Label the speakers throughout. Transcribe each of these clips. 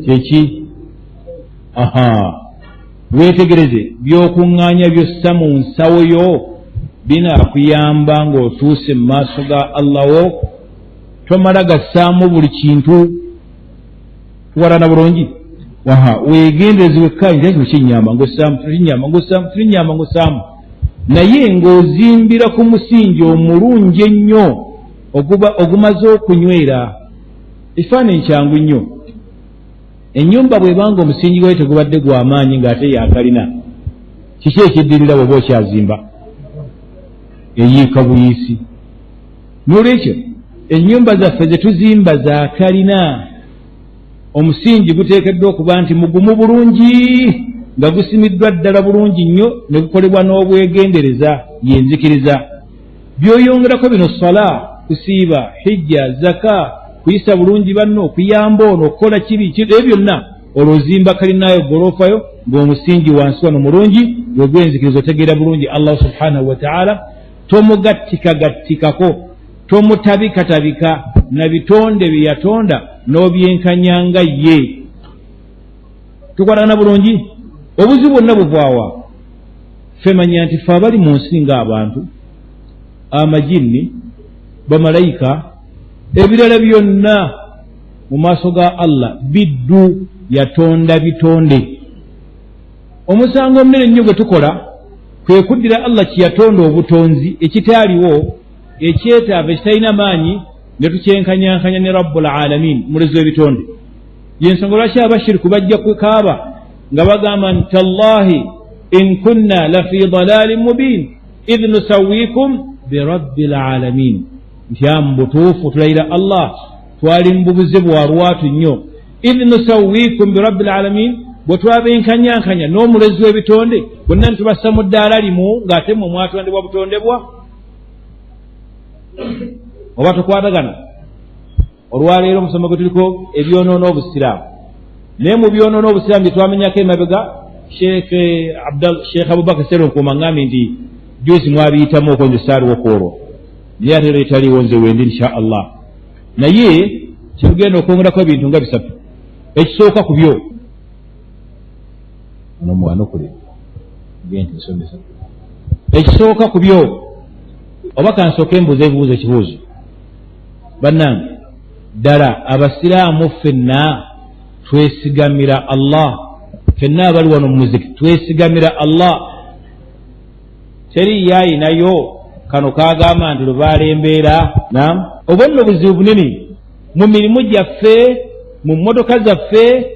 Speaker 1: Kyeki? Aha, weetegereze by'okuŋŋaanya byossa mu nsawo yo binaakuyamba ng'otuuse mu maaso ga Allah wo. Tomala gassaamu buli kintu. Tuwalana bulungi? Aha, weegendereze, wekkaanye nti kino kinyamba ng'ossaamu, kino kinyamba ng'ossaamu, kino kinyamba ng'ossaamu, naye ng'ozimbira ku musingi omulungi ennyo ogumaze okunywera. Ekifaananyi kyangu nnyo. Ennyumba bw'ebanga omusingi gwayo tegubadde gw'amaanyi ng'ate yakalina, kiki ekiddirira bw'oba okyazimba? Eyiika buyiisi. N'olwekyo ennyumba zaffe ze tuzimba zaakalina, omusingi guteekeddwa okuba nti mugumu bulungi, nga gusimiddwa ddala bulungi nnyo, ne gukolebwa n'obwegendereza. Yenzikiriza by'oyongerako bino: sala, kusiiba, hijja, zaka, kuyisa bulungi banno, okuyamba ono, okukola kiri ebyo byonna, olwo ozimba kalinayo golofayo ng'omusingi wansi wano mulungi gwegwenzikiriza. Otegeera bulungi Allah subhanahu wataala, tomugattikagatikako, tomutabikatabika na bitonde bye yatonda n'obyenkanyanga ye. Tukwatagana bulungi? Obuzibu bwonna buvaawa? Ffe manya nti ffe abali mu nsi ng'abantu, amajinni, bamalayika, ebirala byonna mu maaso ga Allah biddu, yatonda bitonde. Omusango omunene ennyo gwe tukola kwe kuddira Allah kye yatonda obutonzi ekitaaliwo, ekyetaavu, ekitalina maanyi, ne tukyenkanyankanya ne rabbul alamin, mulezi w'ebitonde. Yensonga lwaki abashiriku bajja kukaaba nga bagamba nti tallahi in kunna lafi dalalin mubin idh nusawikum birabbi lalamin, nti amu butuufu tulayira Allah twali mu bubuze bwa lwatu nnyo, idh nusawikum birabbi lalamin, bwe twabenkanyankanya n'omulezi w'ebitonde bonna ntubassa mu ddaala limu, ng'ate mmwe mwatondebwa butondebwa. Oba tukwatagana? Olwaleero omusomo gwe tuliko ebyonoona obusiraamu, naye mu byonoona obusiraamu bye twamenyako emabega, Sheekh Abubakar Seronkuuma ngambye nti juzi mwabiyitamu okwo, nze saaliwo kwolwo, naye ate era etaliiwo nze wendi insha Allah. Naye kyetugenda okwongerako ebintu nga bisatu. Ekisooka ku byo nomwanukule nti nsomesa, ekisooka ku byo, oba kansooke embuuza ebibuuzo. Ekibuuzo, bannange, ddala abasiraamu ffenna twesigamira Allah? Ffenna abali wano mu muziki twesigamira Allah? Teri yaayinayo kano kagamba nti lubaala embeera nam. Oba nno buzibu bunene mu mirimu gyaffe, mu mmotoka zaffe,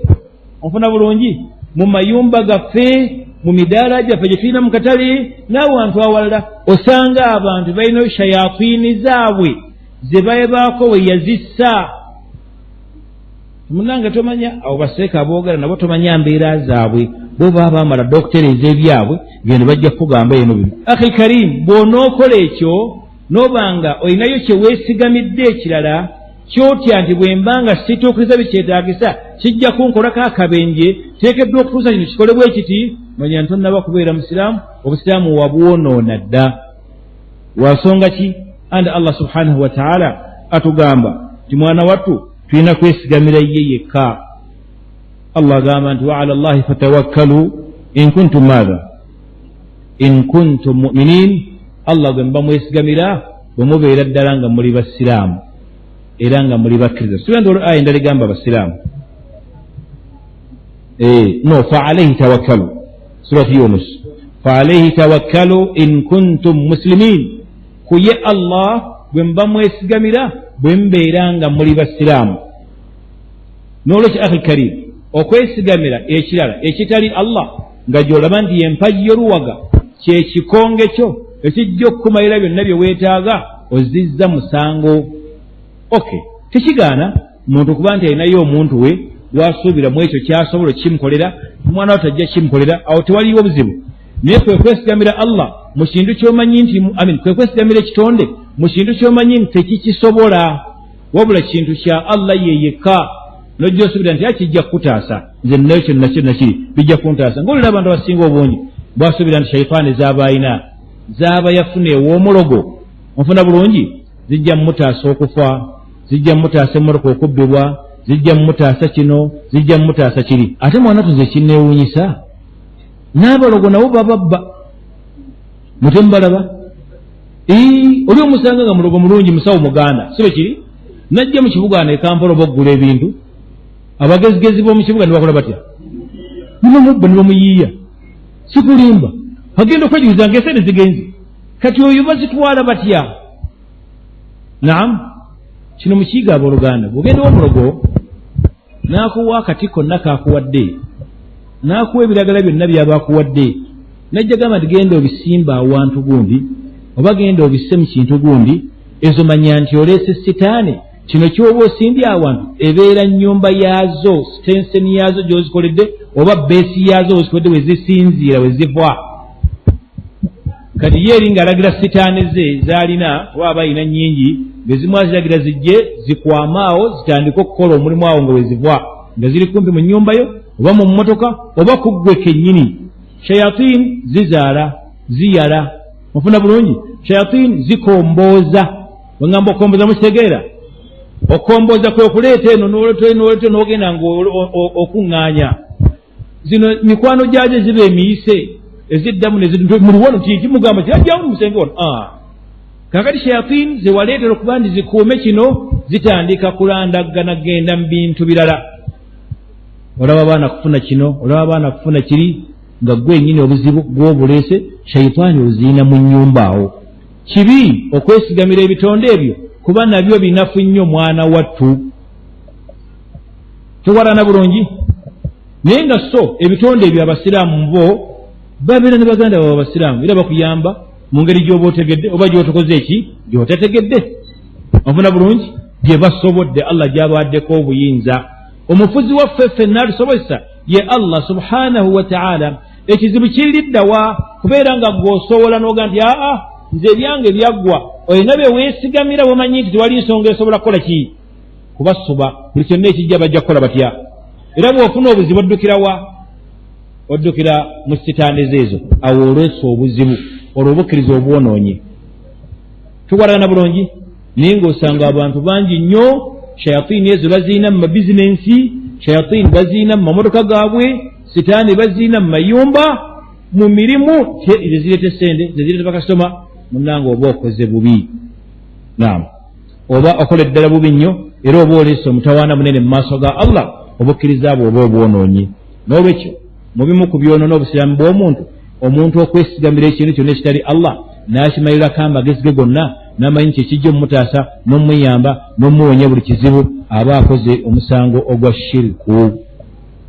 Speaker 1: onfuna bulungi, mu mayumba gaffe, mu midaala gyaffe gye tulina mu katale n'awantu awalala, osanga abantu balinayo shayatini zaabwe ze baebaako we yazissa. Munange, tomanya abo baseeka aboogera nabo, tomanya mbeera zaabwe, bo baba bamala dda okutereeza ebyabwe, genda bajja kukugamba eno bino. Akhi karim, bw'onookola ekyo n'obanga olinayo kye weesigamidde ekirala kyotya nti bwe mba nga situukiriza bikyetaagisa kijja kunkolako akabenje, teekeddwa okutuusa kino kikolebwa ekiti, manya ntonnaba kubeera musiraamu, obusiraamu wabwonoona dda. Lwansonga ki? Andi Allah subhanahu wataala atugamba nti mwana wattu tulina kwesigamira ye yekka. Allah agamba nti waala llahi fatawakkalu in kuntum maatha in kuntum muminin. Allah gwe muba mwesigamira bwe mubeera ddala nga muli basiraamu era nga muli bakkiriza. Siba nti olwo aya endala egamba abasiraamu no fa alaihi tawakkalu, surati Yunus, fa alaihi tawakkalu in kuntum muslimin, ku ye Allah gwe muba mwesigamira bwe mubeera nga muli basiraamu. N'olwekyo akhi karim, okwesigamira ekirala ekitali Allah nga gy'olaba nti yempagi y'oluwaga, kyekikonge kyo ekijja okukumalira byonna bye weetaaga, ozizza musango. Okay, tekigaana muntu kuba nti alinayo omuntu we gwasuubira mu ekyo kyasobola okukimukolera, omwana we tajja kimukolera, awo tewaliwo buzibu. Naye kwe kwesigamira Allah mu kintu kyomanyi nti amin, kwe kwesigamira ekitonde mu kintu kyomanyi nti tekikisobola, wabula kintu kya Allah ye yekka, nojja osuubira nti akijja kukutaasa, nze nnayo kyo nakyo nakiri bijja kuntaasa. Ngaolera abantu abasinga obungi bwasuubira nti shaitaani zaaba alina, zaaba yafuna ew'omulogo, onfuna bulungi, zijja mumutaasa okufa, zijja mumutaasa emmotoka okubbibwa, Zijja mumutaasa kino, zijja mumutaasa kiri. Ate mwana tuze kinneewuunyisa, n'abalogo nabo bababba. Mutemubalaba oli omusanga nga mulogo mulungi, musawo muganda, si bwe kiri? Najja mu kibuga ano e Kampala oba okugula ebintu, abagezigezi b'omu kibuga ne bakola batya? Ne bamubba, ne bamuyiiya. Sikulimba, agenda okwejuliza ng'esente zigenze. Kati oyo bazitwala batya? Naam, kino mukiyiga abooluganda. Bw'ogenda w'omulogo n'akuwa akati konna k'akuwadde, n'akuwa ebiragala byonna by'aba akuwadde, najja gamba nti genda obisimba awantu gundi oba genda obisse mu kintu gundi, ezo manya nti oleese sitaane. Kino ky'oba osimbye awantu ebeera nnyumba yaazo, sitenseni yaazo gy'ozikoledde oba beesi yaazo w'ozikoledde, we zisinziira, we ziva. Kati ye eri ng'alagira sitaane ze z'alina, oba aba alina nnyingi, ng'ezimu aziragira zijje zikwame awo zitandike okukola omulimu awo nga we ziva, nga ziri kumpi mu nnyumba yo oba mu mmotoka oba ku ggwe kennyini. Shayatin zizaala, ziyala, mufuna bulungi. Shayatin zikombooza. Bwe ŋŋamba okukombooza mukitegeera? Okukombooza kwe kuleeta eno n'oleeta eno n'oleeta eno n'ogenda ng'okuŋŋaanya zino mikwano gyazo eziba emiyise eziddamu muli wano kimugamba kirajjawo musenge wano. Kaakati shayatin ze waleetera okuba nti zikuume kino, zitandika kulandaggana genda mu bintu birala. Olaba abaana kufuna kino, olaba abaana kufuna kiri, nga gwe ennyini obuzibu gw'obuleese, shaitaani oziina mu nnyumba awo. Kibi okwesigamira ebitonde ebyo, kuba nabyo binafu nnyo. Mwana wattu, tukwatana bulungi? Naye nga so ebitonde ebyo abasiraamu bo babeera ne baganda baabwe abasiraamu, era bakuyamba mu ngeri gy'oba otegedde oba gy'otokoze eki gy'otategedde. Onfuna bulungi? Gye basobodde, Allah gy'abaddeko obuyinza. Omufuzi waffe ffenna atusobozesa ye Allah subhanahu wa taala. Ekizibu kiriddawa? Kubeera nga gw'osobola n'oga nti aa, nze ebyange byaggwa. Olina bye weesigamira, bwemanyi nti tewali nsonga esobola kukola ki kubasuba, buli kyonna ekijja bajja kukola batya? Era bw'ofuna obuzibu oddukira wa? Oddukira mu sitaane ezo. Awo olwesa obuzibu, olwo obukkiriza obwonoonye. Tukwatagana bulungi? Naye ng'osanga abantu bangi nnyo shayatini ezo baziina mu mabizinensi, shayatini baziina mu mamotoka gaabwe, sitaani baziina mu mayumba, mu mirimu zezireeta esente, zezireeta bakasitoma. Munnange, oba okoze bubi, naam, oba okola eddala bubi nnyo, era oba oleese omutawaana munene mu maaso ga Allah. Obukkiriza bwe oba obwonoonyi. N'olwekyo mu bimu ku byonoona obusiraamu bw'omuntu, omuntu okwesigamira ekintu kyonna ekitali Allah, n'akimalirako amagezi ge gonna, n'amanyi nti ekijja omumutaasa n'omuyamba n'omuwonya buli kizibu, aba akoze omusango ogwa shiriku.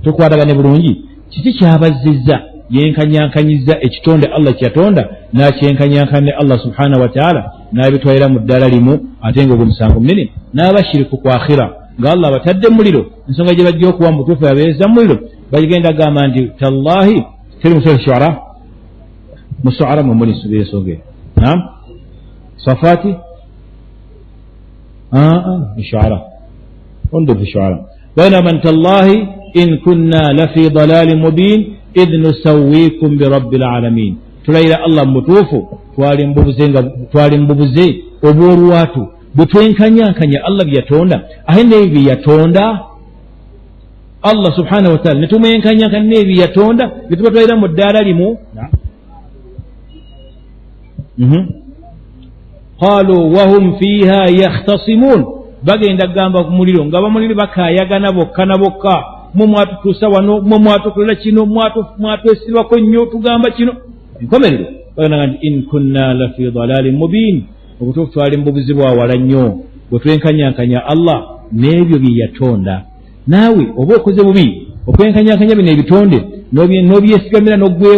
Speaker 1: Tukwatagane bulungi? Kiki kyabazzizza? Yenkanyankanyiza ekitonde Allah kyeyatonda, n'akyenkanyankanya ne Allah subhanahu wataala, n'abitwalira mu ddaala limu, ate nga ogwo musango munene, n'aba shiriku ku akhira, nga Allah abatadde muliro. Ensonga gye bajja okuwa mu butuufu yabeereza muliro, bagenda gamba nti tallahi teri mu Shuara, mu Shuara mwe muli ensonga eyo. Naam, Safati Shuara, انظر في الشعراء. بينما من تالله إن كنا لفي ضلال مبين إذ نسويكم برب العالمين. Tulayira Allah, mubutuufu twali mububuze obw'olwatu bwe twenkanyankanya Allah bye yatonda, ate n'ebyo bye yatonda Allah subhanahu wataala ne tumwenkanyankanya n'ebyo bye yatonda bye tuba twalira mu ddaala limu. Qalu wahum fiha yakhtasimun, bagenda kugamba ku muliro nga bamuliro bakayagana bokka na bokka: mwe mwatutuusa wano, mwe mwatukolera kino, mwatwesibako nnyo, tugamba kino. Enkomerero bagenda nti in kunna lafi dalalin mubin, obutuufu twali mu bubuzi bwawala nnyo bwe twenkanyankanya Allah n'ebyo bye yatonda. Naawe oba okoze bubi okwenkanyankanya bino ebitonde n'obyesigamira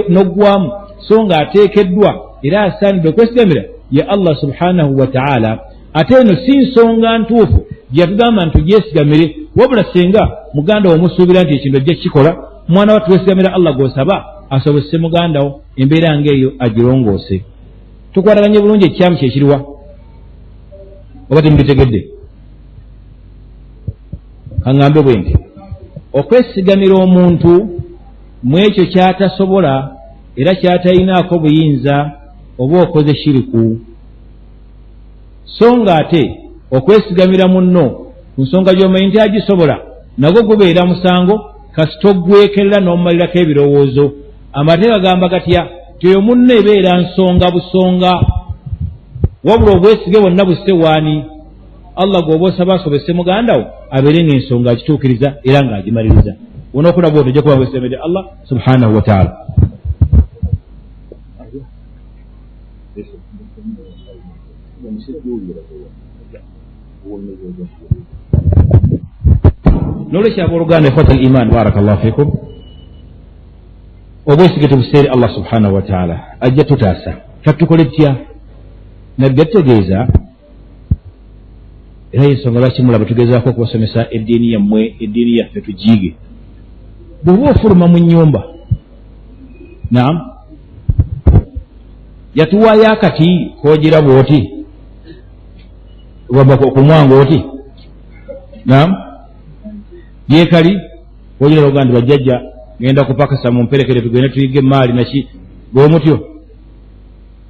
Speaker 1: n'oggwamu, so nga ateekeddwa era asaanidde okwesigamira ye Allah subhanahu wa taala. Ate eno si nsonga ntuufu gyeyatugamba nti tugyesigamire, wabula senga muganda wo omusuubira nti ekintu ajja kukikola, mwana wa tuwesigamira Allah gw'osaba asobozese muganda wo embeera ng'eyo agirongoose. Tukwataganye bulungi? Ekikyamu kyekiriwa oba temubitegedde? Kaŋŋambe bwe nti okwesigamira omuntu mu ekyo ky'atasobola era ky'atalinaako buyinza, oba okoze shiriku. So nga ate okwesigamira munno Ku nsonga gy'omanyi nti agisobola, nagwo gubeera musango kasita ogwekerera n'omumalirako ebirowoozo. Amateeka gamba gatya? Ti oyo munno ebeera nsonga busonga, wabula obwesige bwonna busse waani? Allah gwoba osaba asobese muganda wo abeere ng'ensonga agituukiriza era ng'agimaliriza. Onookola bwotyo ojja kuba wesemedde Allah subhanahu wataala. Nolwekyo abooluganda, ikhwata al iman, baraka llahu fikum, obwesige tubuseere Allah subhanahu wataala, ajja tutaasa. Katukole tutya? Nabbi atutegeeza, era yensonga lwaki mulaba tugezaako okubasomesa eddiini yammwe, eddiini yaffe tugiige. Bw'oba ofuluma mu nnyumba, naam, yatuwaayo akati koogira bw'oti kumwanga oti, naam, yeekali ogira oga nti bajjajja ngenda kupakasa mumperekere tugende tuyige emaali naki bwomutyo,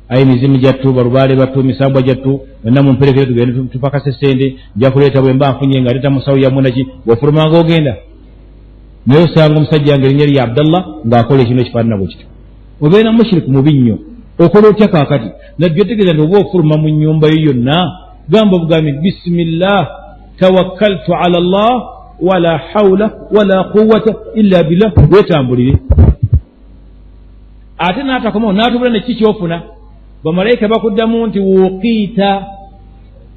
Speaker 1: ayi mizimu gyattu, balubaale battu, misambwa gyattu, wenna mumperekere tugende tupakase sente, nja kuleeta bwe mba nfunye nga leeta musawo yammwe naki. Bw'ofulumanga ogenda naye osanga omusajja nga erinnya lya Abdallah ng'akola ekintu ekifaanana bwe kityo, obeera mushiriku mubi nnyo. Okola otya kaakati? Nabbi otegeeza nti oba ofuluma mu nnyumba yo yonna, gamba obugambi bisimillah tawakkaltu ala llah wala hawula wala quwata illa billah, weetambulire. Ate n'atakomawo n'atubula neki kyofuna, bamalayika bakuddamu nti wuqiita,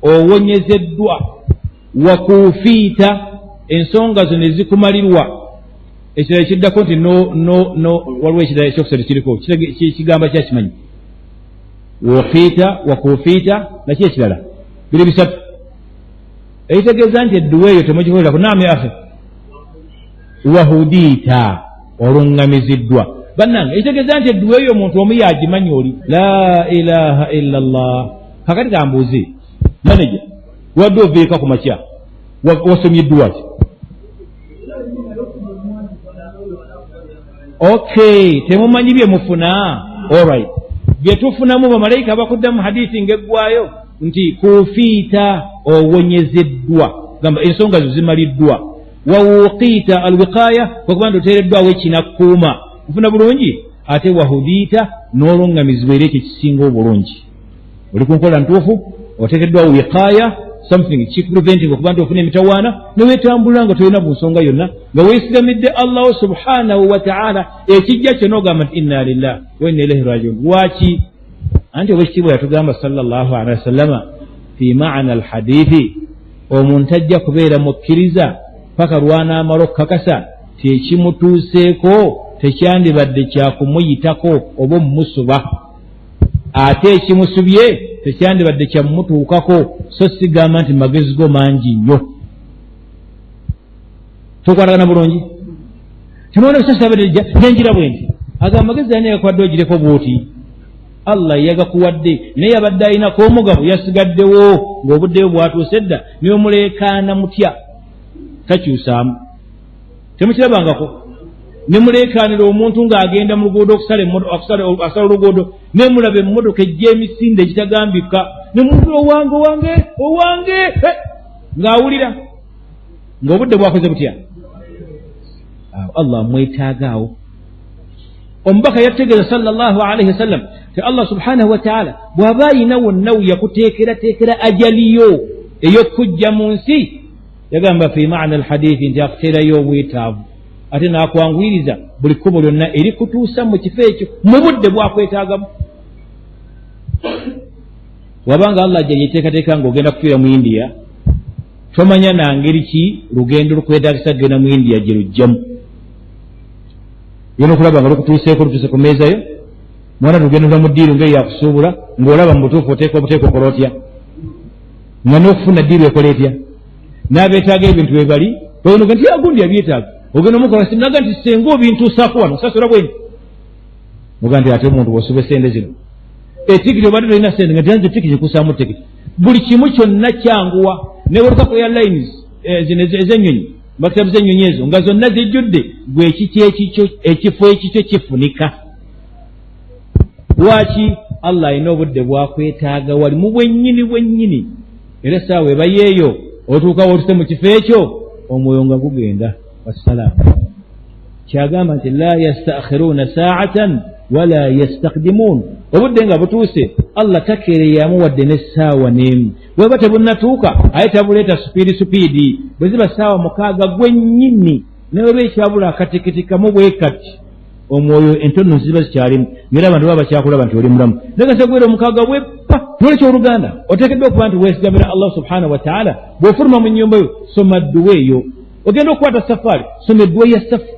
Speaker 1: owonyezeddwa, wakuufiita, ensonga zo ne zikumalirwa. Ekirala ekiddako nti waliwo ekirala ekyokusatu kiriko kigamba kyakimanyi, wuqiita wakuufiita naki ekirala, biri bisatu, ekitegeeza nti edduwa eyo temugikoleraku. Naam ya akhi, wahudiita, oluŋŋamiziddwa. Bannange, ekitegeeza nti edduwa eyo omuntu omu yagimanyi oli la ilaha illa llah. Kakati kambuuze manaja, wadde oveeka ku makya wasomye edduwa ki? Okay, temumanyi bye mufuna. Alright, bye tufunamu bamalayika bakuddamu hadithi ng'eggwayo nti kufiita, owonyezeddwa, gamba ensonga zo zimaliddwa, wawuqiita alwiqaaya, kwekuba nti oteereddwawo ekinakkuuma, nfuna bulungi, ate wahudiita, n'oluŋŋamizibwa era ekyo ekisinga obulungi. Oli ku nkola ntuufu, oteekeddwawo wiqaaya, something kikupreventing okuba nti ofuna emitawaana, neweetambulira nga tolina bu nsonga yonna, nga weesigamidde Allahu subhanahu wataala. Ekijja kyonna ogamba nti inna lillah wa inna ilaihi rajiun. Lwaki? Anti owekitiibwa yatugamba sallallahu alaihi wasallama fi maana alhadithi, omuntu ajja kubeera mukkiriza paka lwanaamala okukakasa ti ekimutuuseeko tekyandibadde kyakumuyitako oba omumusuba, ate ekimusubye tekyandibadde kyamutuukako, so sigamba nti magezi go mangi nnyo. Tukwatagana bulungi? Timwana bisasabedejja nenjira bwe nti aga amagezi ani yagakuwadde ogireko bwoti? Allah yagakuwadde, naye yabadde alinako omugabo, yasigaddewo ng'obuddeyo bwatuuse dda, nemuleekaana mutya takyusaamu. Temukirabangako nemuleekaanira omuntu ng'agenda mu luguudo okusala oluguudo, nemulaba emmotoka ejja emisinde egitagambika, nemuntu owange owange owange, ng'awulira ng'obudde bwakoze butya. Allah mwetaaga awo. Omubaka yategeeza sallallahu alaihi wasallam ti Allah subhanahu wataala bw'aba ayina wonna we yakuteekerateekera ajaliyo ey'okujja mu nsi, yagamba fi maana alhadithi nti akuteerayo obwetaavu, ate n'akwanguyiriza buli kkubo lyonna erikutuusa mu kifo ekyo mu budde bwakwetaagamu. Wabanga Allah ajja yeteekateeka ng'ogenda kufiira mu India, tomanya na ngeri ki lugendo lukwetaagisa kugenda mu India gye lujjamu, genda okulaba nga lukutuuseeko, lutuuse ku mmeeza yo, mwana lugendo lwa mu ddiiru ngeri yakusuubula, ng'olaba mu butuufu oteeka obuteeka okola otya, nga n'okufuna ddiiru ekola etya, n'abeetaaga ebintu bwe bali bagenda nti agundi yabyetaaga, ogenda omukola naga nti senga obintuusaako wano sasula bweni, oga nti ate omuntu bw'osuba esente zino etikiti obadde tolina sente nga nti tikiti kusaamu tikiti, buli kimu kyonna kyanguwa. Ne World Cup Airlines zino ez'ennyonyi, makitabu z'ennyonyi ezo nga zonna zijjudde, gwe ekikyo ekikyo ekifo ekikyo kifunika. Lwaki? Allah alina obudde bwakwetaaga wali mu bwennyini bwennyini, era essaawa ebayeeyo Otuuka wootuse mu kifo ekyo, omwoyo nga gugenda. Wassalaamu. Kyagamba nti la yastaakhiruuna saatan wala yastakdimuun. Obudde nga butuuse, Allah takeereyamu wadde n'essaawa n'emu. Bweba tebunnatuuka, aye tabuleeta supiidi supiidi. Bwe ziba ssaawa 6 gwennyini, naye oba ekyabula akatikiti kamu bwe kati, omwoyo entono ziba zikyalimu, ng'era abantu baba bakyakulaba nti oli mulamu. Naye kasagwera 6 bweppa. Nolwekyo oluganda, oteekeddwa okuba nti weesigamira Allah subhanahu wataala. Bw'ofuluma mu nnyumba yo, soma dduwa eyo. Ogenda okukwata safaari, soma edduwa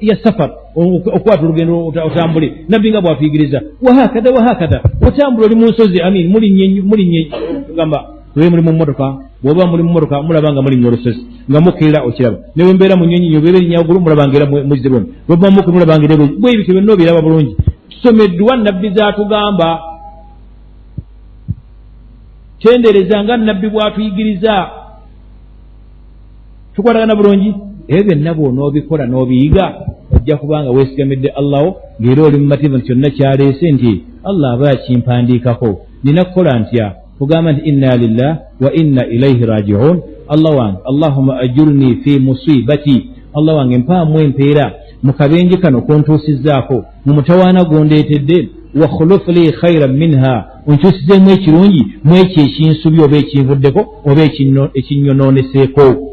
Speaker 1: ya safar, okukwata olugendo otambule, nabbi nga bw'atuyigiriza. Wahakada wahakada, otambula oli mu nsozi, amin, mulinnye, gamba tube muli mu mmotoka. Bw'oba muli mu mmotoka, mulaba nga mulinnya olusozi nga mukkirira, okiraba. Ne bwe mbeera mu nnyonyi, obeera erinnya waggulu, mulaba nga era muzze bwemu. Bw'oba mukku, mulaba nga era bwe bityo, byonna obiraba bulungi. Soma edduwa nabbi z'atugamba, tendereza nga nabbi bw'atuyigiriza. Tukwatagana bulungi? Ebyo byonna bw'onoobikola n'obiyiga, ojja kuba nga weesigamidde Allahu, ng'era oli mumativu nti kyonna kyaleese nti Allah aba yakimpandiikako. Nina kukola ntya? Kugamba nti inna lillah wa inna ilaihi rajiun. Allah wange, allahumma ajurni fi musibati. Allah wange, mpaamu empeera mu kabenje kano kontuusizzaako, mu mutawaana gwondeetedde. Wakhuluf li khairan minha, onkyusizeemu ekirungi mu ekyo ekinsubi oba ekinvuddeko oba ekinnyononeseeko.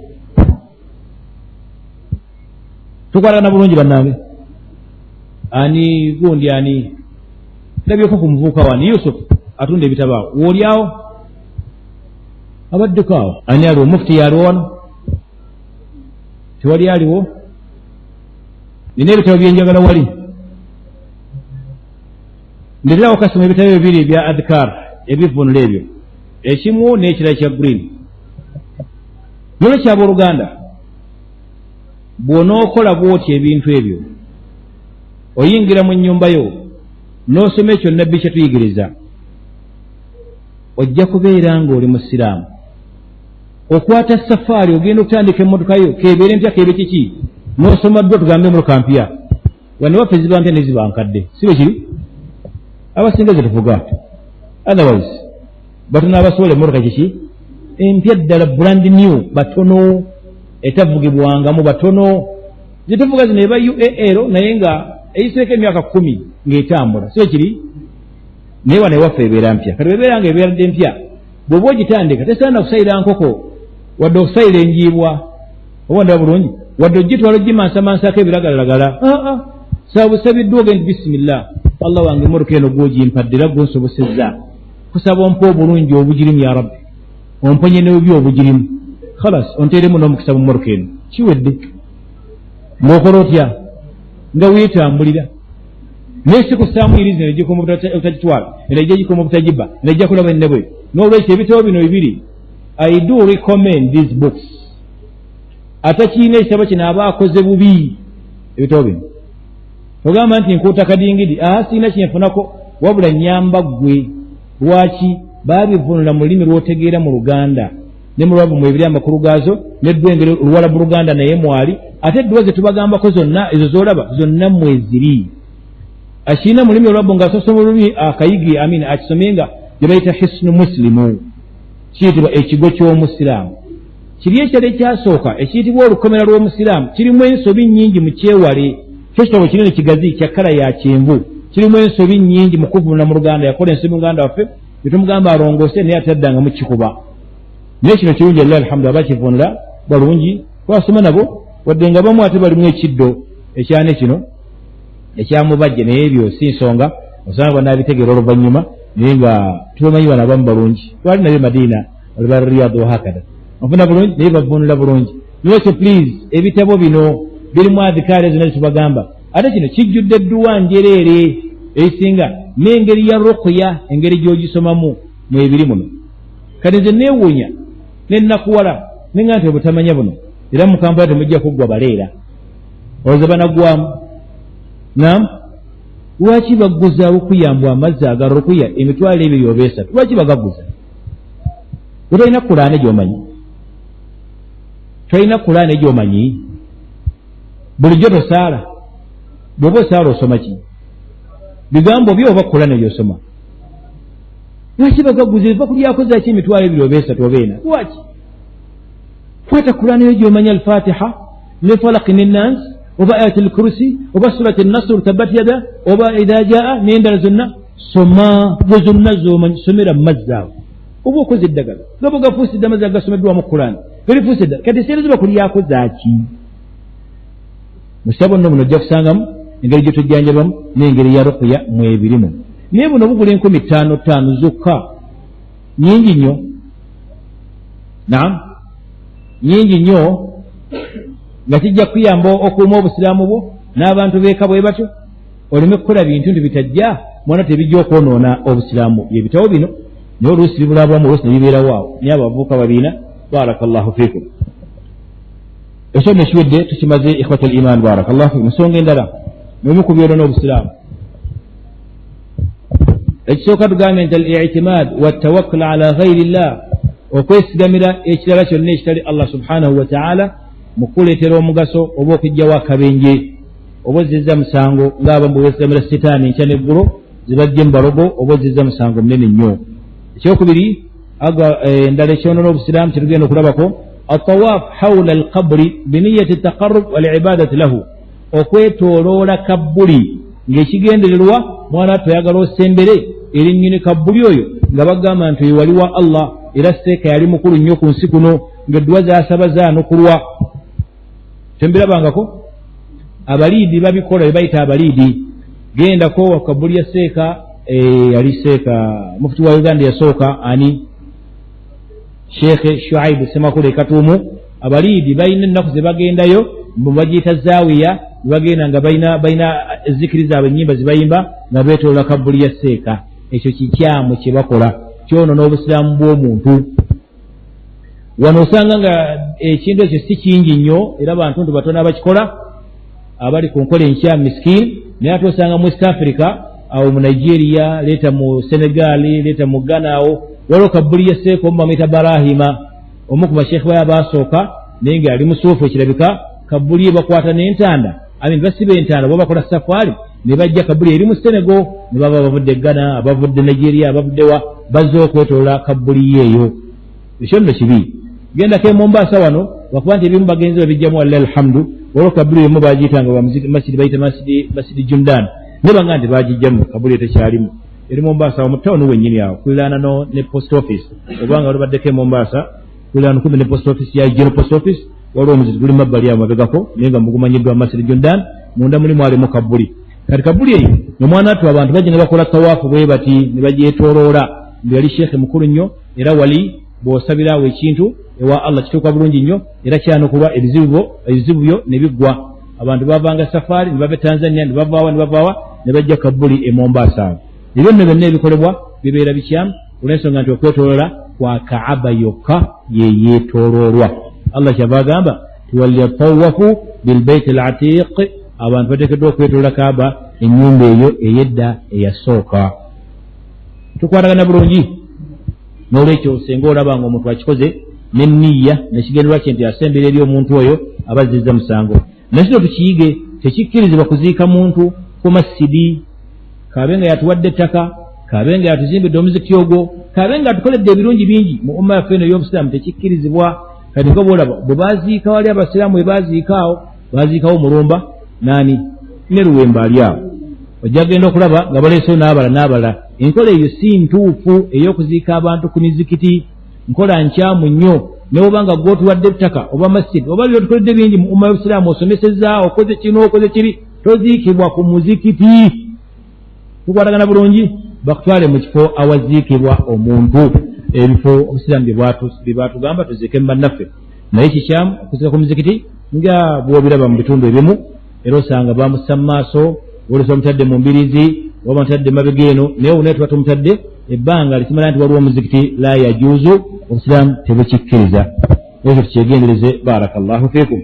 Speaker 1: Tukwatagana bulungi bannange? Ani gundi, ani ndabyeko ku muvubuka wani Yusuf atunda ebitabo awo, wooli awo abaddeko awo. Ani aliwo? Mufuti yaliwo wano? Tewali aliwo. Nina ebitabo byenjagala wali, ndeeterawo kasoma ebitabo bibiri ebya adhkar, ebivunula ebyo, ekimu n'ekirala kya green. Nolwekyo abooluganda, bw'onookola bw'otyo ebintu ebyo, oyingira mu nnyumba yo n'osoma ekyo nabbi kye tuyigiriza, ojja kubeera ng'oli musiraamu. Okwata safaari, ogenda okutandika emmotoka yo, keebeere mpya keebe kiki, n'osoma ddwa. Tugambe emmotoka mpya, wano waffe ziba mpya neziba nkadde, si bwe kiri? Abasinga ze tuvuga, otherwise batono abasobola emmotoka kiki empya ddala, brand new, batono. Etavugibwangamu batono. Zetuvuga zino eba UAL, naye nga eyiseeko emyaka 10 ng'etambula, si bwe kiri? Naye wano ewaffe ebeera mpya. Kati bwebeera nga ebeeradde mpya, bw'oba ogitandika, tesaana kusayira nkoko wadde okusayira enjiibwa, oba ndaba bulungi, wadde ogitwala ogimansamansaako ebiragalalagala. Aa, saabusabiddwa, ogenda bisimillah, Allah wange, emmotoka eno gwogimpadde era gwonsobosezza, kusaba ompa obulungi obugirimu, ya rabbi, omponye n'obubi obugirimu. Khalas, onteeremu n'omukisa mu mmotoka eno. Kiwedde. Ng'okola otya? Nga weetambulira, naye si kussaamu irizi negikoma obutagitwala, enejja gikoma obutagibba, nejja kulaba ennebwe. N'olwekyo ebitabo bino bibiri, I do recommend these books. Atakiina ekitabo kino aba akoze bubi. Ebitabo bino, togamba nti nkuuta kadingidi, aha, siina kyenfunako, wabula nyamba ggwe. Lwaki baabivunula mu lulimi lw'otegeera, mu Luganda ne mu lwavu mwebiri amakulu gaazo, neddwa engeri oluwalabu Luganda naye mwali. Ate edduwa ze tubagambako zonna ezo z'olaba zonna mweziri. Akirina mu lulimi olwabu ng'asosoma olulimi akayigi, amin, akisomye nga gye bayita Hisnu Musilimu, kiyitibwa ekigo ky'omusiraamu. Kiri ekyali ekyasooka ekiyitibwa olukomera lw'omusiraamu kirimu ensobi nnyingi, mu kyewale. Kyo kitabo kinene kigazi kya kkala ya kyenvu, kirimu ensobi nnyingi mu kuvunula mu Luganda. Yakola ensobi muganda waffe, netumugamba alongoose, naye ataddangamu kikuba. Naye kino kirungi, allah alhamdu, abakivunula balungi, twasoma nabo, wadde nga bamu ate balimu ekiddo ekyane kino ekyamubajje, naye ebyo si nsonga, osanga banaabitegeera oluvannyuma. Naye nga tubamanyi bano abamu balungi, twali nabyo Madiina, olaba Riyad wahakada, onfuna bulungi, naye bavunula bulungi. Nolwekyo please, ebitabo bino birimu adhikaari zonna zetubagamba. Ate kino kijjudde edduwa njereere ebisinga, n'engeri ya ruqya, engeri gy'ogisomamu mwebiri muno. Kati nze neewuunya nenakuwala nenga nti obutamanya buno, era mukampala temujja kuggwa baleera, olowooza banaggwamu nam. Lwaki bagguza rukuya mbw amazzi aga rukuya 20,000 oba 3,000? Lwaki bagaguza? Wetolina kulaane gyomanyi, tolina kulaane gyomanyi, bulijjo tosaala. Bw'oba osaala osoma ki? Bigambo byo oba kulaane gyosoma? Lwaki bagaguza? Eva kulyako zaki 20,000 oba 3,000 oba 4,000? Lwaki? Kwata Kurani yo gyomanya, Alfatiha ne Falaki ne Nansi oba Ayat Lkurusi oba Surat Nasr, Tabat Yada oba Idha Jaa n'endala zonna. Soma gwe zonna zomanyi, somera mu mazzi ago oba okoze eddagala. Gaba gafuusidde amazzi agasomeddwamu Kurani, galifuuse eddagala. Kati sente zo bakulyako zaaki? Musabo nno muno ojja kusangamu engeri gye tujjanjabamu n'engeri ya rukuya mwebirimu, naye buno bugula 5000 zokka. Nyingi nnyo, naam, nyingi nnyo, nga kijja kuyamba okuuma obusiraamu bwo n'abantu beeka bwe batyo, oleme kukola bintu nti bitajja mwana tebijja okwonoona obusiraamu. Byebitabo bino, naye oluusi bibulabwamu, oluusi ne bibeerawo awo, naye abavubuka babiina. Barakallahu fikum. Ekyo nno kiwedde, tukimaze. Ikhwata al iman, barakallahu fikum. Ensonga endala mubimu ku byolona obusiraamu, ekisooka tugambye nti al itimad watawakkul ala ghairi llah, okwesigamira ekirala kyonna ekitali Allah subhanahu wataala mu kukuleetera omugaso oba okugjawo akabenje, oba ozizza musango. Ng'abamu bwe beesigamira sitaani enkya n'eggulo zibajje mu balogo, oba ozizza musango munene nnyo. Ekyokubiri, endala ekyonoona obusiraamu kyetugenda okulabako, atawaf haula alqabri biniyati taqarrub walibadati lahu, okwetooloola kabbuli ng'ekigendererwa mwana toyagala osembere eri nnyini kabbuli oyo, nga bagamba nti oyo wali wa Allah, era seeka yali mukulu nnyo ku nsi kuno, ng'edduwa zasaba zaanukulwa. Tembirabangako abaliidi babikola, be bayita abaliidi. Gendako wakabuli ya seeka, yali seeka mufuti wa Uganda yasooka ani, Sheekhe Shuaibu Semakula Ekatuumu. Abaliidi balina ennaku ze bagendayo, bagiyita zawiya, bagenda nga balina ezikiri zaabwe, ennyimba zibayimba nga beetoola kabbuli ya seeka. Ekyo kikyamu kye bakola, kyonoona obusiraamu bw'omuntu. Wano osanga nga ekintu ekyo si kingi nnyo, era bantu nti batono abakikola abali ku nkola enkya misikini, naye ate osanga mu West Africa awo, mu Nigeria, leeta mu Senegal, leeta mu Ghana, awo waliwo kabbuli ya seeka omu bamuyita Barahima, omu ku basheekhe bayo abasooka, naye nga yali musuufu. Ekirabika kabbuli ye bakwata n'entanda, amin, basiba entanda oba bakola safaari ne bajja kabbuli eri mu Senegal, ne baba bavudde Ghana, abavudde Nigeria, abavuddewa, bazze okwetoola kabbuli ye eyo. Ekyo nno kibi. Gendako e Mombasa wano, lwakuba nti ebimu bagenzi babijjamu, walillahi alhamdu. Waliwo kabbuli emu bagiyitanga masidi, bayita Masidi Jundan, naye banga nti bagijjamu, kabbuli etekyalimu. Eri Mombasa awo mu tawuni wennyini awo kuliraana ne post office, obanga walubaddeko e Mombasa, kuliraana kumpi ne post office ya General Post Office, waliwo omuziti guli mabbali awo mabegako, naye nga mugumanyiddwa Masidi Jundan. Munda mulimu alimu kabbuli. Kati kabbuli eyo nomwana attu abantu bajja ne bakola tawaafu bwe bati ne bagyetooloola, mbu yali sheekhe mukulu nnyo, era wali bw'osabiraawo ekintu ewa Allah kituuka bulungi nnyo, era kyanukulwa, ebizibu byo ne biggwa. Abantu bavanga safaari ne bava e Tanzania, ne bavaawa, ne bavaawa, ne bajja kabbuli e Mombasa awo. Ebyo nno byonna ebikolebwa bibeera bikyamu, olw'ensonga nti okwetooloola kwa Kaaba yokka ye yeetooloolwa. Allah kyava agamba ti walyatawafu bilbaiti al atiq, abantu bateekeddwa okwetoloola Kaaba, ennyumba eyo ey'edda eyasooka. Tukwatagana bulungi? N'olwekyo senga olaba nga omuntu akikoze neniya nekigendererwa kye nti asembera eri omuntu oyo, aba azzizza musango. Naye kino tukiyige, tekikkirizibwa kuziika muntu ku masidi, kabe nga yatuwadde ettaka, kabe nga yatuzimbidde omuzikiti ogwo, kabe nga atukoledde ebirungi bingi mu umma yaffe eno ey'obusiraamu, tekikkirizibwa. Kati nga bwolaba bwe baziika wali, abasiraamu bwe baziika awo, baziikawo Mulumba nani ne Luwemba ali awo, ojja genda okulaba nga baleesewo n'abala n'abala. Enkola eyo si ntuufu ey'okuziika abantu ku mizikiti, nkola nkyamu nnyo. Ne oba nga gwotuwadde ettaka oba masidi oba byotukoledde bingi mu umma y'obusiraamu, osomeseza, okoze kino, okoze kiri, toziikibwa ku muzikiti. Tukwatagana bulungi? Bakutwale mu kifo awaziikibwa omuntu, ebifo obusiraamu bye batugamba tuziike mu bannaffe. Naye kikyamu okuziika ku muzikiti nga bw'obiraba mu bitundu ebimu, era osanga bamussa mu maaso, oluusi bamutadde mu mbirizi oba bamutadde mabega eno, naye obunaye tuba tumutadde ebbanga likimala nti waliwo omuzikiti, la yajuuzu, obusiraamu tebukikkiriza. Ekyo tukyegendereze. Barakallahu fikum.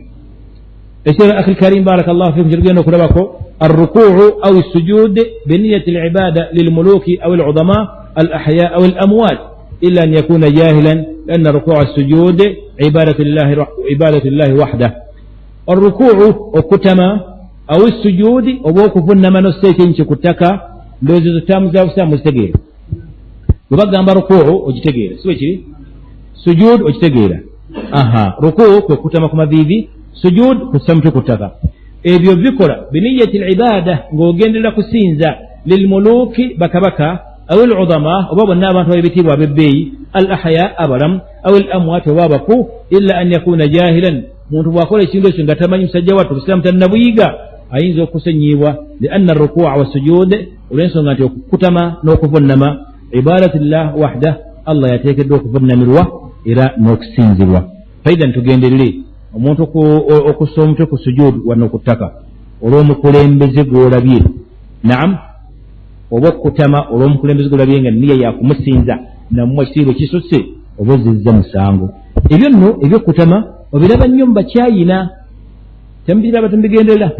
Speaker 1: Ekirala, akhi lkarim, barakallahu fikum, kyetugenda okulabako, arrukuu au sujud biniyati libada lilmuluki au aludama alahya au alamwat, illa an yakuna jahilan, lianna rukuu sujud ibadatu llahi wahdah. Arrukuu okutama, au sujudi oba okuvunama nossa ekinki ku ttaka. Ndowooza ezo taamu za busiraamu muzitegeera. Bwe bagamba rukuu ogitegeera, si bwe kiri? Sujud okitegeera. Aha, rukuu kwe kutama ku maviivi, sujud kussa mutwe ku ttaka. Ebyo bikola biniyati libada, ng'ogenderera kusinza, lilmuluki bakabaka, aw al udama oba bonna abantu ab'ebitiibwa ab'ebbeeyi, al ahya abalamu, aw al amwat oba abafu, illa an yakuna jahilan. Muntu bw'akola ekintu ekyo nga tamanyi, musajja wattu obusiraamu tannabuyiga, ayinza okusonyiibwa. Lianna arrukua wassujud, olw'ensonga nti okukutama n'okuvunnama ibadatillah wahdah, Allah yateekeddwa okuvunnamirwa era n'okusinzibwa. Faidhan tugenderere omuntu okussa omutwe ku sujud wano ku ttaka olw'omukulembeze gw'olabye, naam, oba okukutama olw'omukulembeze gw'olabye nga niya yakumusinza namuwa ekitiibwa ekisusse, oba ozizza musango. Ebyo nno ebyokukutama obiraba nnyo mu bakyayina, temubiraba, temubigenderera.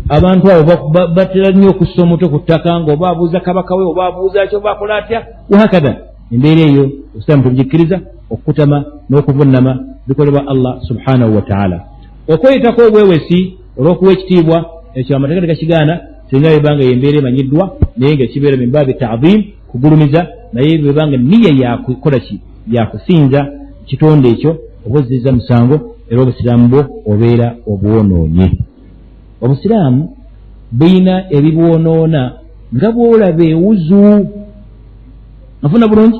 Speaker 1: Abantu abo batera nnyo okussa omutwe ku ttaka nga oba abuuza kabaka we, oba abuuza ki, oba akola atya, wahakadha. Embeera eyo obusiraamu tebugikkiriza. Okukutama n'okuvunnama bikolebwa Allah subhanahu wataala. Okweyitako obwewesi olw'okuwa ekitiibwa ekyo amateeka tegakigaana, singa bebanga yembeera emanyiddwa, naye nga ekibeera min baabi ta'zim, kugulumiza. Naye bwebanga niya yakukola ki, yakusinza kitonde ekyo, oba ozizza musango, era obusiraamu bwo obeera obwonoonye. Obusiraamu bulina ebibwonoona nga bwolaba ewuzu. Nfuna bulungi?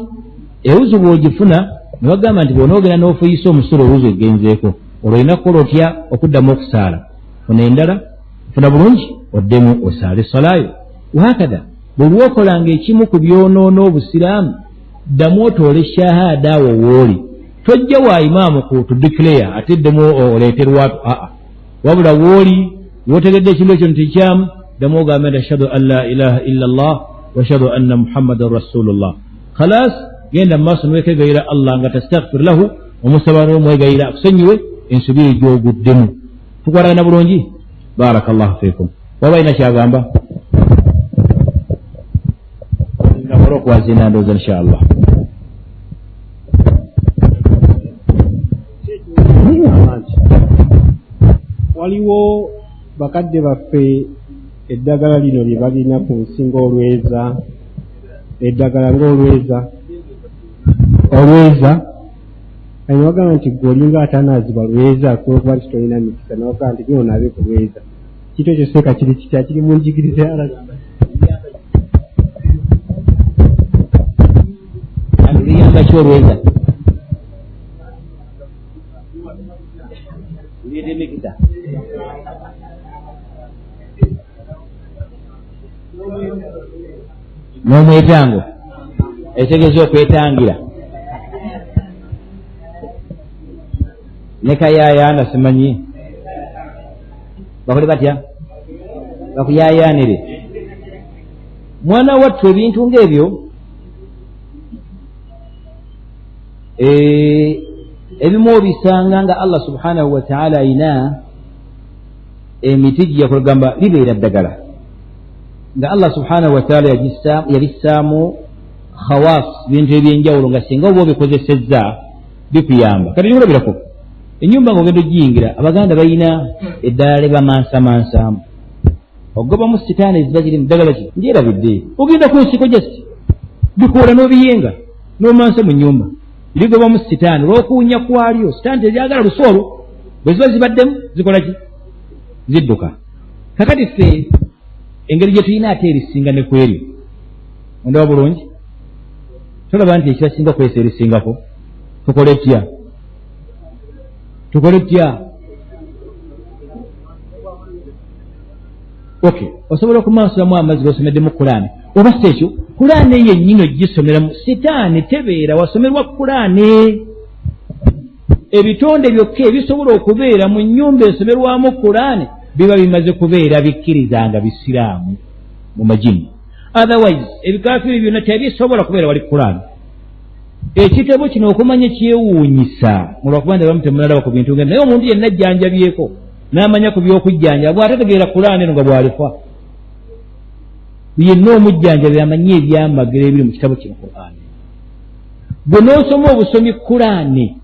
Speaker 1: Ewuzu bw'ogifuna ne bagamba nti bw'onoogenda n'ofuuyisa omusulo, ewuzu egenzeeko, olwo olina kukola otya okuddamu okusaala? Funa endala, funa bulungi, oddemu osaale salaayo. Wahakadha bwe lwokolanga ekimu ku byonoona obusiraamu, ddamu otoole shahada awo wooli. Tojja wa imaamu ku tudeclare ate ddemu oleete lwatu, aa, wabula wooli wotegedde ekintu ekyo nti kyamu, ddamu ogambe nti ashhadu an la ilaha illa Allah wa ashhadu anna muhammadan rasulullah. Khalas, genda mu maaso niwekegayira Allah nga tastaghfir lahu, omusaba n'omwegayira akusonyiwe ensobi egyoguddemu. Tukwatagana bulungi? Barakallahu fikum. Waba alina kyagamba namala okuwazina, ndowooza inshallah.
Speaker 2: Waliwo bakadde baffe eddagala lino lye balina ku nsi ng'olweza, eddagala ng'olweza, olweza ne bagamba nti gwe olinga atanaazibwa lweza kulwokuba nti tolina mikisa, ne bagamba nti gwe onaabe ku lweza. Kintu ekyo seeka kiri kitya? Kiri mu njigiriza ya
Speaker 1: Luyamba ki olweza? Luleeta emikisa n'omwetango, ekitegeeza okwetangira ne kayayaana. Simanyi bakole batya bakuyayaanire mwana wattu. Ebintu ng'ebyo ebimu obisanga nga Allah subhanahu wataala ayina emiti gyeyakolagamba libeera ddagala nga Allah subhanahu wataala yabissaamu khawas, bintu ebyenjawulo nga singa oba obikozesezza bikuyamba. Kati nikulabirako enyumba nga ogenda ogiyingira, Abaganda balina eddala lye bamansamansamu okugobamu sitaani eziba ziri mu ddagala. Ki ndyerabidde. Ogenda ku nsiko, just bikoola n'obiyenga n'omansa mu nyumba, ligobamu sitaani olw'okuwunya kwalyo. Sitaani teryagala lusu olwo, bwe ziba zibaddemu zikola ki? Zidduka. Kakati ffe engeri gye tulina ate erisinga ne ku eryo, ondaba bulungi? Tolaba nti ekibasinga kwesa erisingako? Tukole tutya? Tukole tutya? Okay, osobola okumansulamu amazzi gosomeddemu Kulaane, oba si ekyo Kulaane yennyini ogisomeramu, sitaani tebeera wasomerwa Kulaane. Ebitonde byokka ebisobola okubeera mu nnyumba esomerwamu Kulaane biba bimaze kubeera bikkiriza nga bisiraamu mu majini. Otherwise ebikafiri byonna tebisobola kubeera wali Kulaane. Ekitabo kino okumanya kyewuunyisa, olwakuba nti abamu temunalaba ku bintu nga, naye omuntu yenna ajjanjabyeko n'amanya ku by'okujjanjaba bw'atategeera Kulaane eno nga bw'alifa. Yenna omujjanjabi amanyi ebyamagero ebiri mu kitabo kino Kuraane, gwe n'osoma obusomi Kuraane,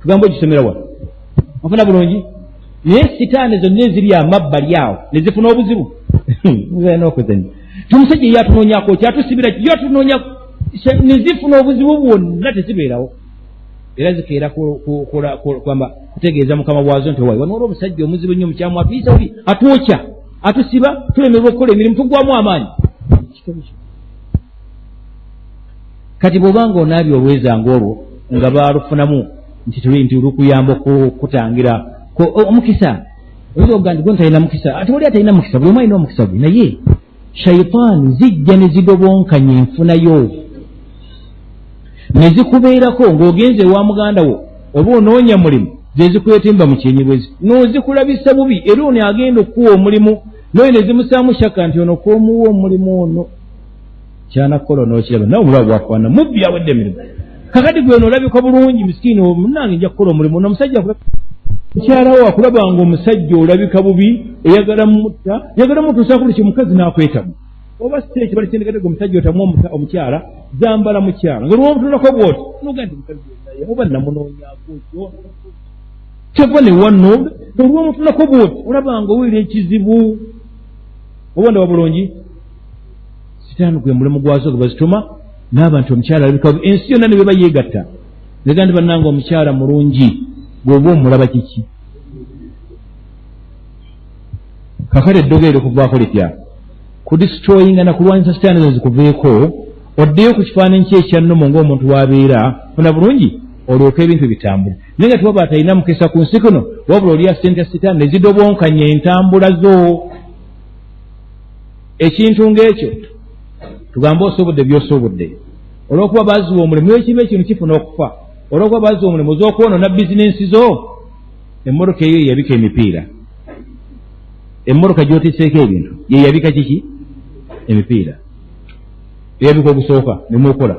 Speaker 1: tugamba ogisomera wano, ofuna bulungi, naye sitaani zonna eziri amabbali awo ne zifuna obuzibu n'okuzanya ti omusajja yatunoonyako kyatusibira, yatunoonyako, ne zifuna obuzibu bwonna, tezibeerawo. Era zikeera kwamba kutegeeza mukama bwazo nti wano olwo omusajja omuzibu ennyo mukyamu atuyisa bubi, atwokya, atusiba, tulemerwa okukola emirimu, tuggwamu amaanyi. Kati bw'obanga onaabye olweza ng'olwo nga baalufunamu nti lukuyamba okutangira omukisa, oyinza okugamba nti gwe ntalina mukisa, ate oli atalina mukisa, buli omu alina omukisa gwe. Naye shayitaani zijja ne zidobonkanya enfunayo ne zikubeerako ng'ogenze ewa muganda wo oba onoonya mulimu, ze zikwetimba mu kyenyi bwezi n'ozikulabisa bubi, era ono agenda okukuwa omulimu n'oyo ne zimusaamu shaka nti ono k'omuwa omulimu ono kyanakukola onookiraba nawe omulaba bwafaanana mubbi awedde emirimu. Kakati gwe ono olabika bulungi misikiini munnange nja kukola omulimu ono omusajja mukyala wo akulaba nga omusajja olabika bubi, oyagala mutta, oyagala mutuusaako buli kimukazi n'akwetamu oba si ekyo balisindikatega omusajja otamu omukyala zambala mukyala nga olwomutunulako bw'oti noga nti mukazi naye oba namunoonyaako kyo kyava ne wano olwomutunulako bw'oti olaba nga owulira ekizibu oba ndaba bulungi. Sitaani gwe mulimu gwazo gwe bazituma n'abantu omukyala alabika bubi ensi yonna ne beba yeegatta nega nti bannange omukyala mulungi bw'oba omulaba kiki. Kakati eddogo eryo kuvaako litya? Kudistroyinga na kulwanyisa sitaani ezo zikuveeko, oddeyo ku kifaananyi kye ekyannomo ng'omuntu w'abeera funa bulungi olyoke ebintu bitambule. Naye nga tewaba atalina mukisa ku nsi kuno, wabula oli asente sitaani ne zidobonkanya entambula zo. Ekintu ng'ekyo tugambe osobodde by'osobodde olw'okuba baziwa omulimu, ekiba ekintu kifuna okufa olw'okuba baziwa omulimu oz'okwonoona bizinensi zo. Emmotoka eyo yeyabika emipiira, emmotoka gy'otisseeko ebintu yeyabika kiki? Emipiira. Eyabika ogusooka nemukola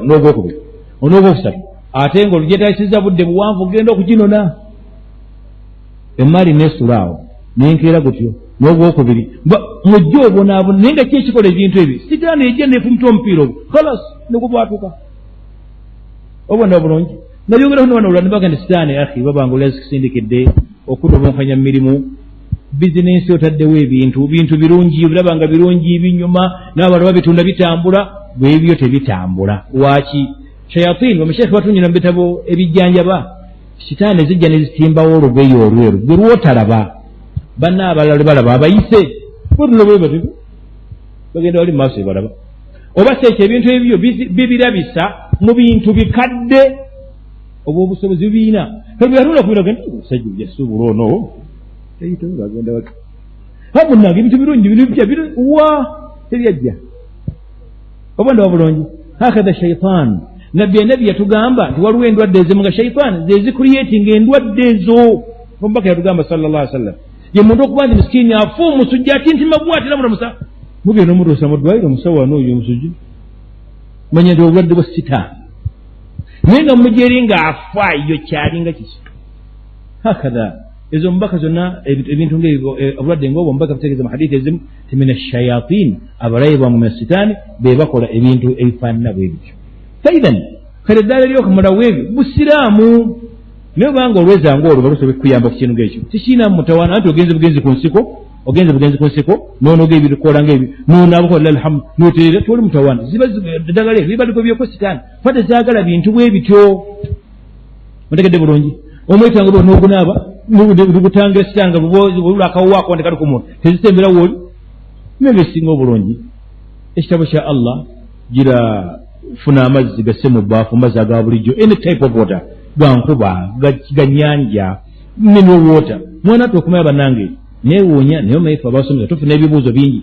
Speaker 1: n'ogwokubiri n'ogwokusatu, ate nga olugyetayisizza budde buwanvu ogenda okuginona emaali neesula awo nenkeera gutyo n'ogwokubiri mujje obonaabona. Naye nga ki ekikola ebintu ebyo? Sitaani ejja neefumita omupiira ogwo kalas negubwatuka. Obona obulungi nabyogerako nobana nebaga nti sitaani akhi babanga oli azikusindikidde okudobonkanya mirimu bizinensi, otaddewo ebintu bintu birungi obiraba nga birungi binyuma n'abantu babitunda bitambula, bwebyo tebitambula. Lwaki? Shayatini bamashekhe batunyira mu bitabo ebijjanjaba sitaani zijja ne zitimbawo olugoye olweru gwe lwotalaba, banna abalala lwe balaba abayise bagenda wali mu maaso ebalaba oba si ekyo ebintu ebyo bibirabisa mu bintu bikadde oba obusobozi bibiina kati kubira omusajja yasuubula ono agenda waki hamunange ebintu birungi bintu bipya wa tebyajja oba ndaba bulungi. Hakatha shaitan nabbi enabi yatugamba nti waliwo endwadde ezimu nga shaitan zezicreatinga endwadde ezo. Omubaka yatugamba sallallahu alaihi wasallam ye muntu okuba nti misikini afa omusujja atintima bwati namulamusa mugenda omutuusa mu ddwaliro omusawo wano oyo omusujja manya nti obulwadde bwa sitaani naye nga mujja eri ng'afa yo kyalinga kiki. Hakatha ezo omubaka zonna ebintu ngaebyo obulwadde ngaobwo omubaka butegeeza mu hadithi ezimu ti min ashayatin abalayi bwange min asitaani be bakola ebintu ebifaanana bwe bityo. Faithan kale eddala eryokumalawo ebyo busiraamu. Naye obanga olweza ngaolwo balusobola kukuyamba ku kintu ngaekyo tikirina mutawaana anti ogenze bugenzi ku nsiko ogenze bugenzi ku nsiko n'onoga ebikola ngaebyo n'onaabukola alhamdu n'otereera toli mutawaana. Ziba eddagala eryo liba ligobyeko sitaani fa tezaagala bintu bwe bityo. Otegedde bulungi omwetango bwe n'ogunaaba lugutangira sitaani nga bulula akawuwaako nti kali ku muntu tezisembera wooli. Naye esinga obulungi ekitabo kya Allah gira funa amazzi gasse mu bbaafu mazzi aga bulijjo any type of water gankuba ganyanja mineral water mwana ate okumanya bannange neewuunya naye omanyi ffe abasomesa tufuna ebibuuzo bingi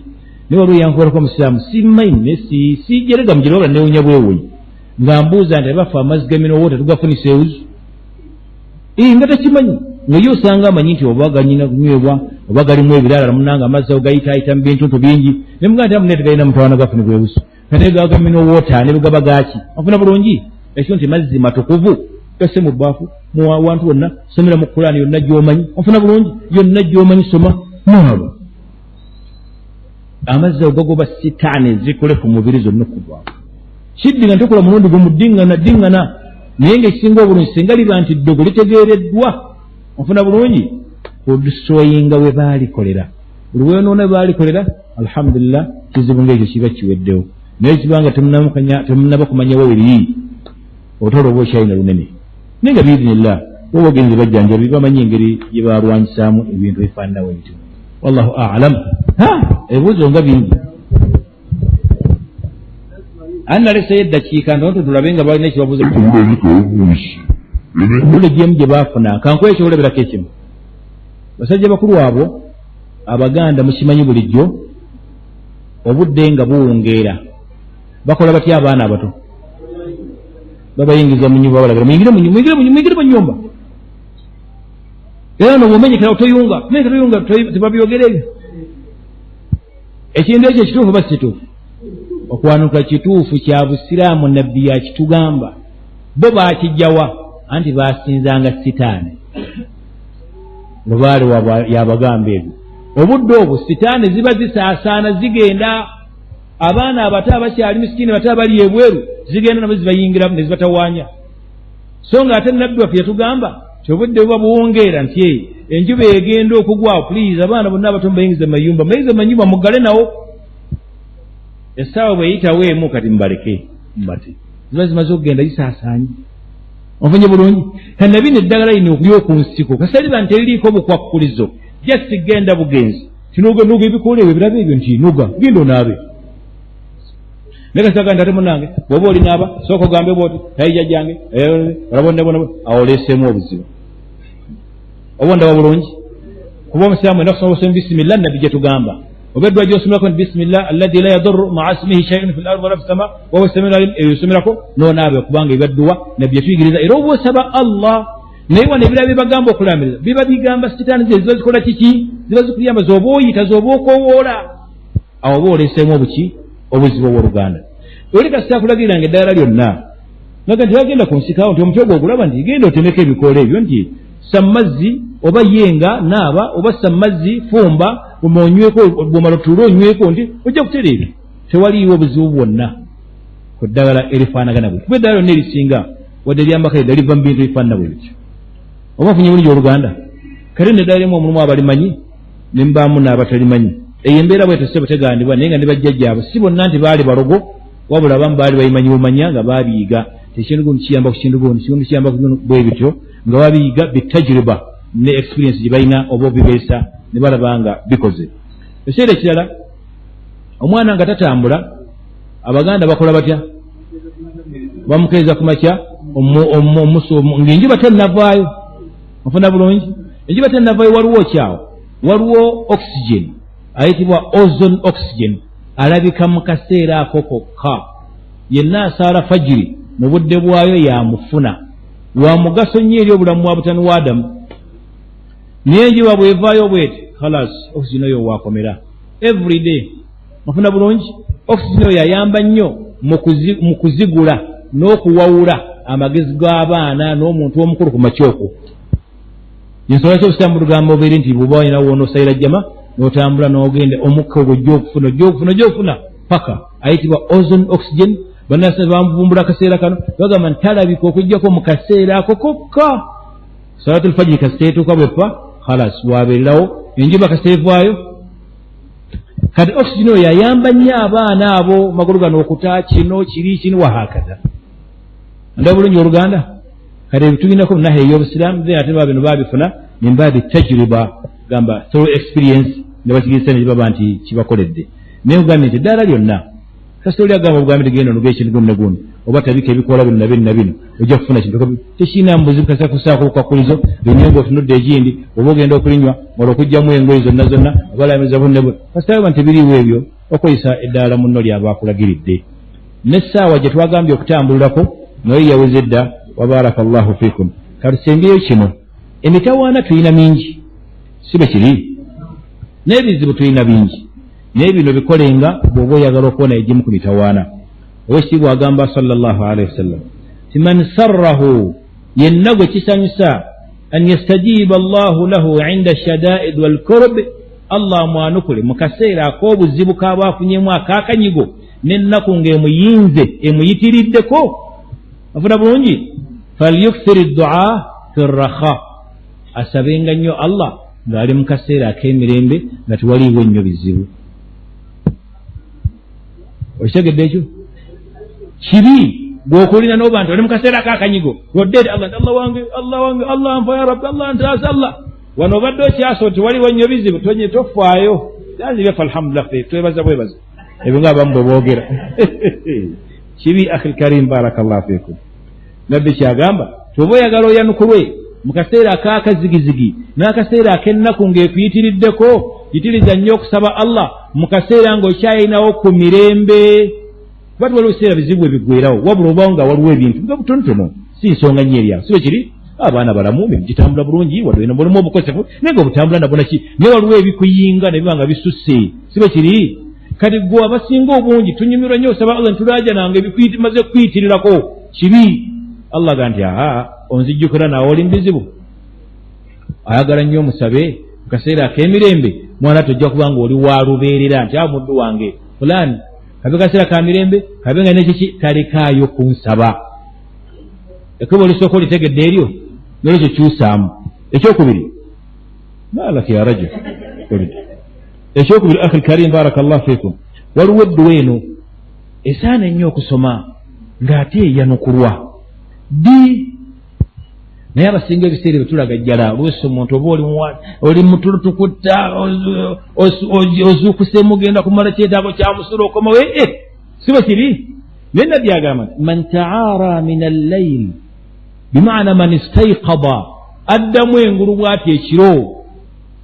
Speaker 1: naye waliwo yankubalako omusiraamu simanyi sijerega mujere wabula neewuunya bwewuunyi nga mbuuza nti abaffe amazzi ga mineral water tugafunisa ewuzu nga takimanyi nga ye osanga amanyi nti oba ganyina kunywebwa oba galimu ebiralala munange amazzi ago gayitaayita mu bintuntu bingi nemugaa nti amunete galina mutawaana gafunibwa ewuzu kate gaga mineral water ne bugaba gaaki ofuna bulungi ekyo nti mazzi matukuvu gasse mu bbaafu wantu wonna somera mu Kulaani yonna gy'omanyi ofuna bulungi yonna gy'omanyi soma naaba amazzi ago gagoba sitaani zikole ku mubiri zonna okuvaako kiddinga ntokola mulundi gumu ddiŋŋana ddiŋŋana naye ng'ekisinga obulungi singa liba nti ddogo litegeereddwa ofuna bulungi kudistroyinga we baalikolera buli weeyonoona we baalikolera alhamdulillah kizibu ng'ekyo kiba kiweddewo naye kibanga temunnaba kumanya we biri. Olutalo oba okyalina lunene, naye nga biidhinillah oba ogenze bajjanjabi bamanyi engeri gye balwanyisaamu ebintu ebifaananawo ebityo. Wallahu alam. Ebibuuzo nga bingi, ani naleseyo eddakiika ntono tulabe nga balina ekibabuuza emu gye baafuna. Kankuwa ekyokulabirako ekimu. Basajja bakulu abo Abaganda mukimanyi bulijjo obudde nga buwungeera bakola batya? Abaana abato babayingiza mu nyumba, babalagira muyingire muyingire mu nyumba, era no bwomenyekera toyunga menyekera toyunga, tebabyogera ebyo. Ekintu ekyo kituufu ba kituufu? Okwanuka kituufu kya Busiraamu, Nabbi yakitugamba. Bo bakijjawa? Anti basinzanga sitaani, lubaale yabagamba ebyo. Obudde obwo sitaani ziba zisaasaana, zigenda abaana abato abakyali misikini bato abali ebweru, zigenda nabo zibayingiramu ne zibatawaanya. So nga ate Nabbi waffe yatugamba ti obudde buba buwongeera nti enjuba egenda okugwawo, please abaana bonna abato mubayingize mumayumba, mubayingize mumanyumba, muggale nawo. Essaawa bweyitawo emu kati mubaleke mubate, ziba zimaze okugenda zisaasaanye. Ofunye bulungi? Kanabi neddagala lino okulyokunsiko kasaliba nti teririiko obukwakkulizo, just genda bugenzi tinoga ebikoola ebyo ebirabo ebyo nti noga genda onaabe. Naye kasitaga nti ate munange bw'oba olinaaba sooka ogambe bwoti tayija jange olabonebona, awo oleeseemu obuzibu. Oba ondaba bulungi? Kuba omusiraamu ena kusoma busome bisimillah, Nabbi gye tugamba oba eddwa gyosomerako nti bisimillah alladhi la yadurru maa ismihi shay'un fi lardi wala fi sama wahuwa samiul alim, eyo osomerako n'onaabe, kubanga ebyadduwa Nabbi yatuyigiriza era oba osaba Allah. Naye wano ebirala byebagamba okulamiriza biba bigamba sitaani ze ziba zikola kiki, ziba zikuyamba zoba oyita zoba okowoola, awo oba oleeseemu obuki obuzibu. Obwoluganda oli kasita akulagirira nga eddagala lyonna naga nti bagenda ku nsikawo nti omuti ogwo ogulaba nti genda otemeko ebikoola ebyo nti ssa mumazzi oba yenga naaba oba ssa mumazzi fumba onyweko, bwomala otuule onyweko nti ojja kutereera, tewaliiwo obuzibu bwonna ku ddagala erifaanagana bwe, kuba eddagala lyonna erisinga wadde eryambaka edda liva mu bintu ebifaanana bwe bityo. Oba ofunye bulungi oluganda? Kati nno eddagala limu omulimu abalimanyi ne mubaamu n'abatalimanyi. Eyo embeera bwetyo ssebo tegandibwa, naye nga ne bajjajjaabwe si bonna nti baali balogo, wabula abamu baali babimanyi bumanya nga baabiyiga ekintu gundi kiyamba ku kintu gundi, kintu kiyamba ku bwe bityo nga babiyiga bitajriba ne experience gye balina oba obibeesa ne balaba nga bikoze. Ekiseera ekirala omwana nga tatambula, Abaganda bakola batya? Bamukeeza ku makya ng'enjuba tennavaayo. Ofuna bulungi? Enjuba tennavaayo, waliwo kyawo waliwo oxygen ayitibwa ozone oxygen alabika mu kaseera ako kokka. Yenna asaala fajiri mu budde bwayo yamufuna, wa mugaso nnyo eri obulamu bwa butani wa Adamu. Naye enjuba bwevaayo bweti khalas, oxygen oyo wakomera everyday. Ofuna bulungi? Oxygen oyo ayamba nnyo mu kuzigula n'okuwawula amagezi g'abaana n'omuntu omukulu ku makya okwo. Ensonga ki Obusiraamu butugamba obeere nti bw'oba olina w'onoosayira jjama n'otambula n'ogenda, omukka ogwo ojja okufuna ojja okufuna ojja okufuna paka ayitibwa ozone oxygen. Bannansi bamuvumbula akaseera kano, bagamba nti talabika okuggyako mu kaseera ako kokka. Salatul fajiri kasita etuuka bwefa khalas wabeererawo, enjuba kasita evaayo. Kati oxygen oyo yayamba nnyo abaana abo magulu gano okuta kino kiri kino wahakaza. Ndaba bulungi oluganda? Kati ebyo tulinako naha ey'Obusiraamu, then ate baba bino babifuna mimbabi tajriba, gamba through experience ne bakigezesa ne kibaba nti kibakoledde. Naye nkugambye nti eddaala lyonna kasita oli agamba obugambi nti genda onoge ekintu guno ne guno oba tabika ebikoola bino na bino na bino ojja kufuna kintu, tekirina buzibu kasita kusaako obukwakulizo linywe ng'otunudde egindi oba ogenda okulinywa mala okugyamu engoye zonna zonna oba lamiza bunne bwe kasita baba nti tebiriiwo ebyo okozesa eddaala munno lyaba akulagiridde. N'essaawa gye twagambye okutambulirako naye yaweze dda. Wabaraka llahu fikum. Katusembyeyo kino, emitawaana tulina mingi, si bwe kiri? N'ebizibu tulina bingi, naye bino bikolenga bw'oba oyagala okuwona egimu ku mitawaana. Owekitiibwa agamba sallallahu alaihi wasallam ti man sarrahu, yenna gwe kisanyusa an yastajiba allahu lahu inda shadaid walkurb, Allah amwanukule mu kaseera ak'obuzibu k'aba afunyemu ak'akanyigo n'ennaku ng'emuyinze emuyitiriddeko. Afuna bulungi? Falyukthiri ddua fi rrakha, asabenga nnyo Allah ng'ali mu kaseera ak'emirembe nga tewaliiwo nnyo bizibu. Okitegedde ekyo? Kibi. Gwokulina n'oba nti oli mu kaseera k'akanyigo lwodde eri Allah nti Allah wange, Allah wange, Allah nfa ya Rabbi, Allah ntaasa, Allah wano obadde okyaso nti waliwo nnyo bizibu tonye tofaayo anzi byaffe alhamdulillah ffe twebaza bwebaza ebyo nga abamu bwe boogera kibi. Akhi lkarim, barakallahu fikum, nabbi kyagamba toba oyagala oyanukulwe mu kaseera ak'akazigizigi n'akaseera ak'ennaku ng'ekuyitiriddeko, yitiriza nnyo okusaba Allah mu kaseera ng'okyayinawo ku mirembe, kuba tiwaliwo biseera bizibu ebiggwerawo, wabula obawo nga waliwo ebintu nga butonotono, si nsonga nnyo eryawo, si bwe kiri? Abaana balamu, emirimu gitambula bulungi, wadde olina mulimu obukosefu naye nga obutambula nabwo naki, naye waliwo ebikuyinga ne biba nga bisusse, si bwe kiri? Kati gwe abasinga obungi tunyumirwa nnyo osaba Allah ntulaajananga ebimaze kukuyitirirako kibi. Allah ga nti aa onzijjukira naawe oli mu bizibu, ayagala nnyo omusabe mu kaseera ak'emirembe, mwana tojja kuba nga oli wa lubeerera nti a muddu wange fulaani kabe kaseera ka mirembe kabe nga nekiki talekaayo kunsaba. Ekkubo olisooka olitegedde eryo, nolwekyo kyusaamu. Ekyokubiri, malaka ya rajul, ekyokubiri akhi lkarim barakallahu fikum, waliwo edduwa eno esaana ennyo okusoma ng'ate eyanukulwa ddi, naye abasinga ebiseera ebyo tulagajjala olwesa omuntu oba oli mutulutukutta ozuukuseemu ogenda kumala kyetaago kya musulo okomawo, si bwe kiri? Naye nabbi agamba nti man taara min allayl, bimaana man istaiqada, addamu engulu bw'ati ekiro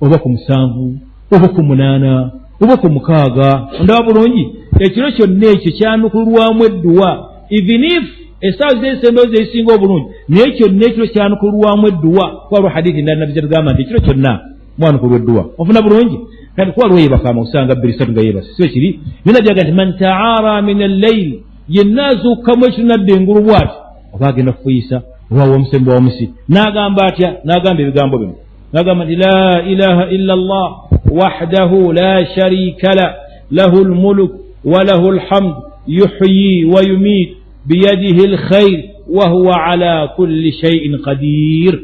Speaker 1: oba ku 7 oba ku 8 oba ku 6, ondaba bulungi, ekiro kyonna ekyo kyanukulwamu edduwa, even if essaawa z'ensembezo ezisinga obulungi, naye kyonna ekiro kyanukulwamu edduwa. Kuba waliwo hadithi endala nabbi zetugamba nti ekiro kyonna mwanukulwa edduwa, ofuna bulungi. Kati kuba waliwo yeebaka amasanga 2 3 nga yeebase, si bwe kiri? Naye nabbi agamba nti man taara min allayl, yenna azuukukamu ekiro nadda engulu bw'ati, oba agenda kufuyisa oba womusembe wamusi, n'agamba atya? N'agamba ebigambo bino, n'agamba nti la ilaha illa Allah wahdahu la sharika la lahu lmuluk wa lahu lhamd yuhyi wa yumiit biyadihi lkhair wa huwa ala kulli shay'in qadir.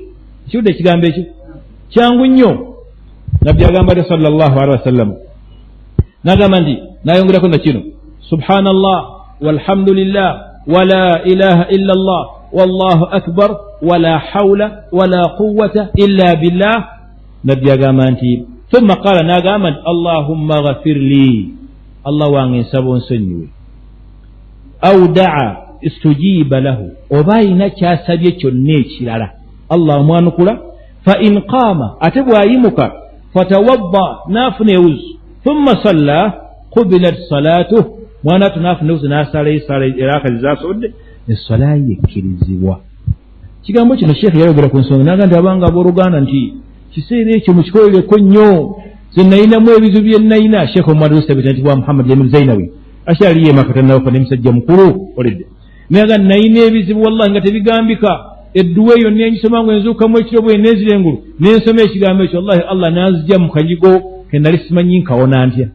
Speaker 1: Kiwudde ekigambo ekyo kyangu nnyo. Nabbi agamba ati sallallahu alaihi wasallam, n'agamba nti n'ayongerako na kino subhanallah walhamdulillah wala ilaha illa Allah wallahu akbar wala hawla wala quwwata illa billah. Nabbi agamba nti thumma qala, n'agamba nti allahumma ghafir li, Allah wange nsaba onsonyiwe, au daa istujiba lahu, oba ayina kyasabye kyonna ekirala Allah amwanukula. Fa in qaama, ate bw'ayimuka fatawadda, n'afuna ewuzu, thumma salla qubilat salatuh, mwana atu n'afuna ewuzu n'asala esala era akazi zasobodde essala ye ekkirizibwa. Kigambo kino Sheikh yayogera ku nsonga n'agamba nti abanga abooluganda nti kiseera ekyo mukikolereko nnyo, nze nayinamu ebizibu bye nayina. Sheikh Omar Yusuf nti bwa Muhammad Jamil Zainawi akyaliyo emaka tannabafa ne musajja mukulu olidde, naye nga nayina ebizibu wallahi nga tebigambika, edduwa eyo nengisoma nga enzuukamu ekiro bwe nenzira engulu nensoma ekigambo ekyo wallahi Allah nanzija mu kanyigo ke nali simanyi nkawona ntya.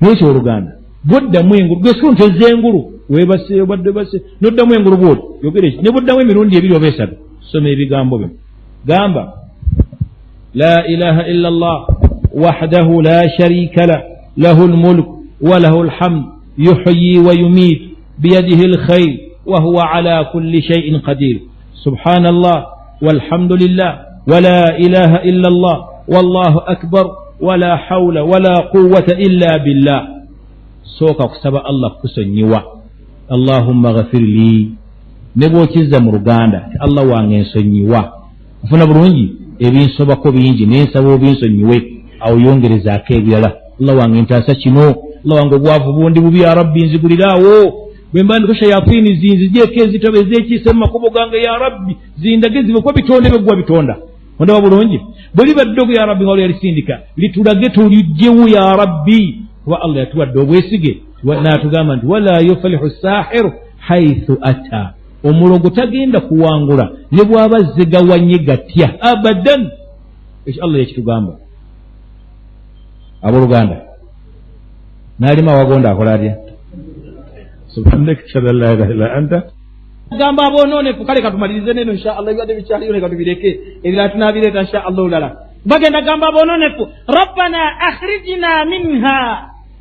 Speaker 1: Naye ekyooluganda bwoddamu engulu gwe si nti ozza engulu weebase obadde base n'oddamu engulu bwoti yogera eki, ne bwoddamu emirundi 2 oba 3 soma ebigambo bino, gamba la ilaha illa Allah wahdahu la sharika la lahu lmulk wa lahu lhamd yuhyi wa yumiit biyadihi lkhair wa huwa ala kulli shay'in qadir subhanallah walhamdulillah wala ilaha illa Allah wallahu akbar wala hawla wala quwwata illa billah. Sooka kusaba Allah kukusonyiwa, allahumma ghafir li, ne bw'okizza mu Luganda nti Allah wange nsonyiwa, nfuna bulungi ebinsobako bingi nensaba obinsonyiwe, awo yongerezaako ebirala, Allah wange ntaasa kino, Allah wange obwavu bundi bubi ya Rabbi nziguliraawo, bwe mba ndiko shayatini zinzigyeko ezitabo ez'ekiise mu makubo gange ya Rabbi zindage zibe kuba bitonde bye ggwa bitonda, ondaba bulungi, bwe liba ddogo ya Rabbi nga waliwo yalisindika litulage tulijjewo ya Rabbi, kuba Allah yatuwadde obwesige n'atugamba nti wala yuflihu sahiru haithu ata, omulogo tagenda kuwangula ne bw'aba azegawanye gatya abadan. Ekyo Allah yakitugamba. Abooluganda n'alima awagonda akola atya? Subhanaka ashhadu an la ilaha illa anta.
Speaker 3: Gamba aboononefu, kale katumalirize neno insha Allah, ebibadde bikyaliyo ne katubireke ebirala tunaabireeta insha Allah olulala. Bagenda gamba aboononefu rabbana akhrijna minha,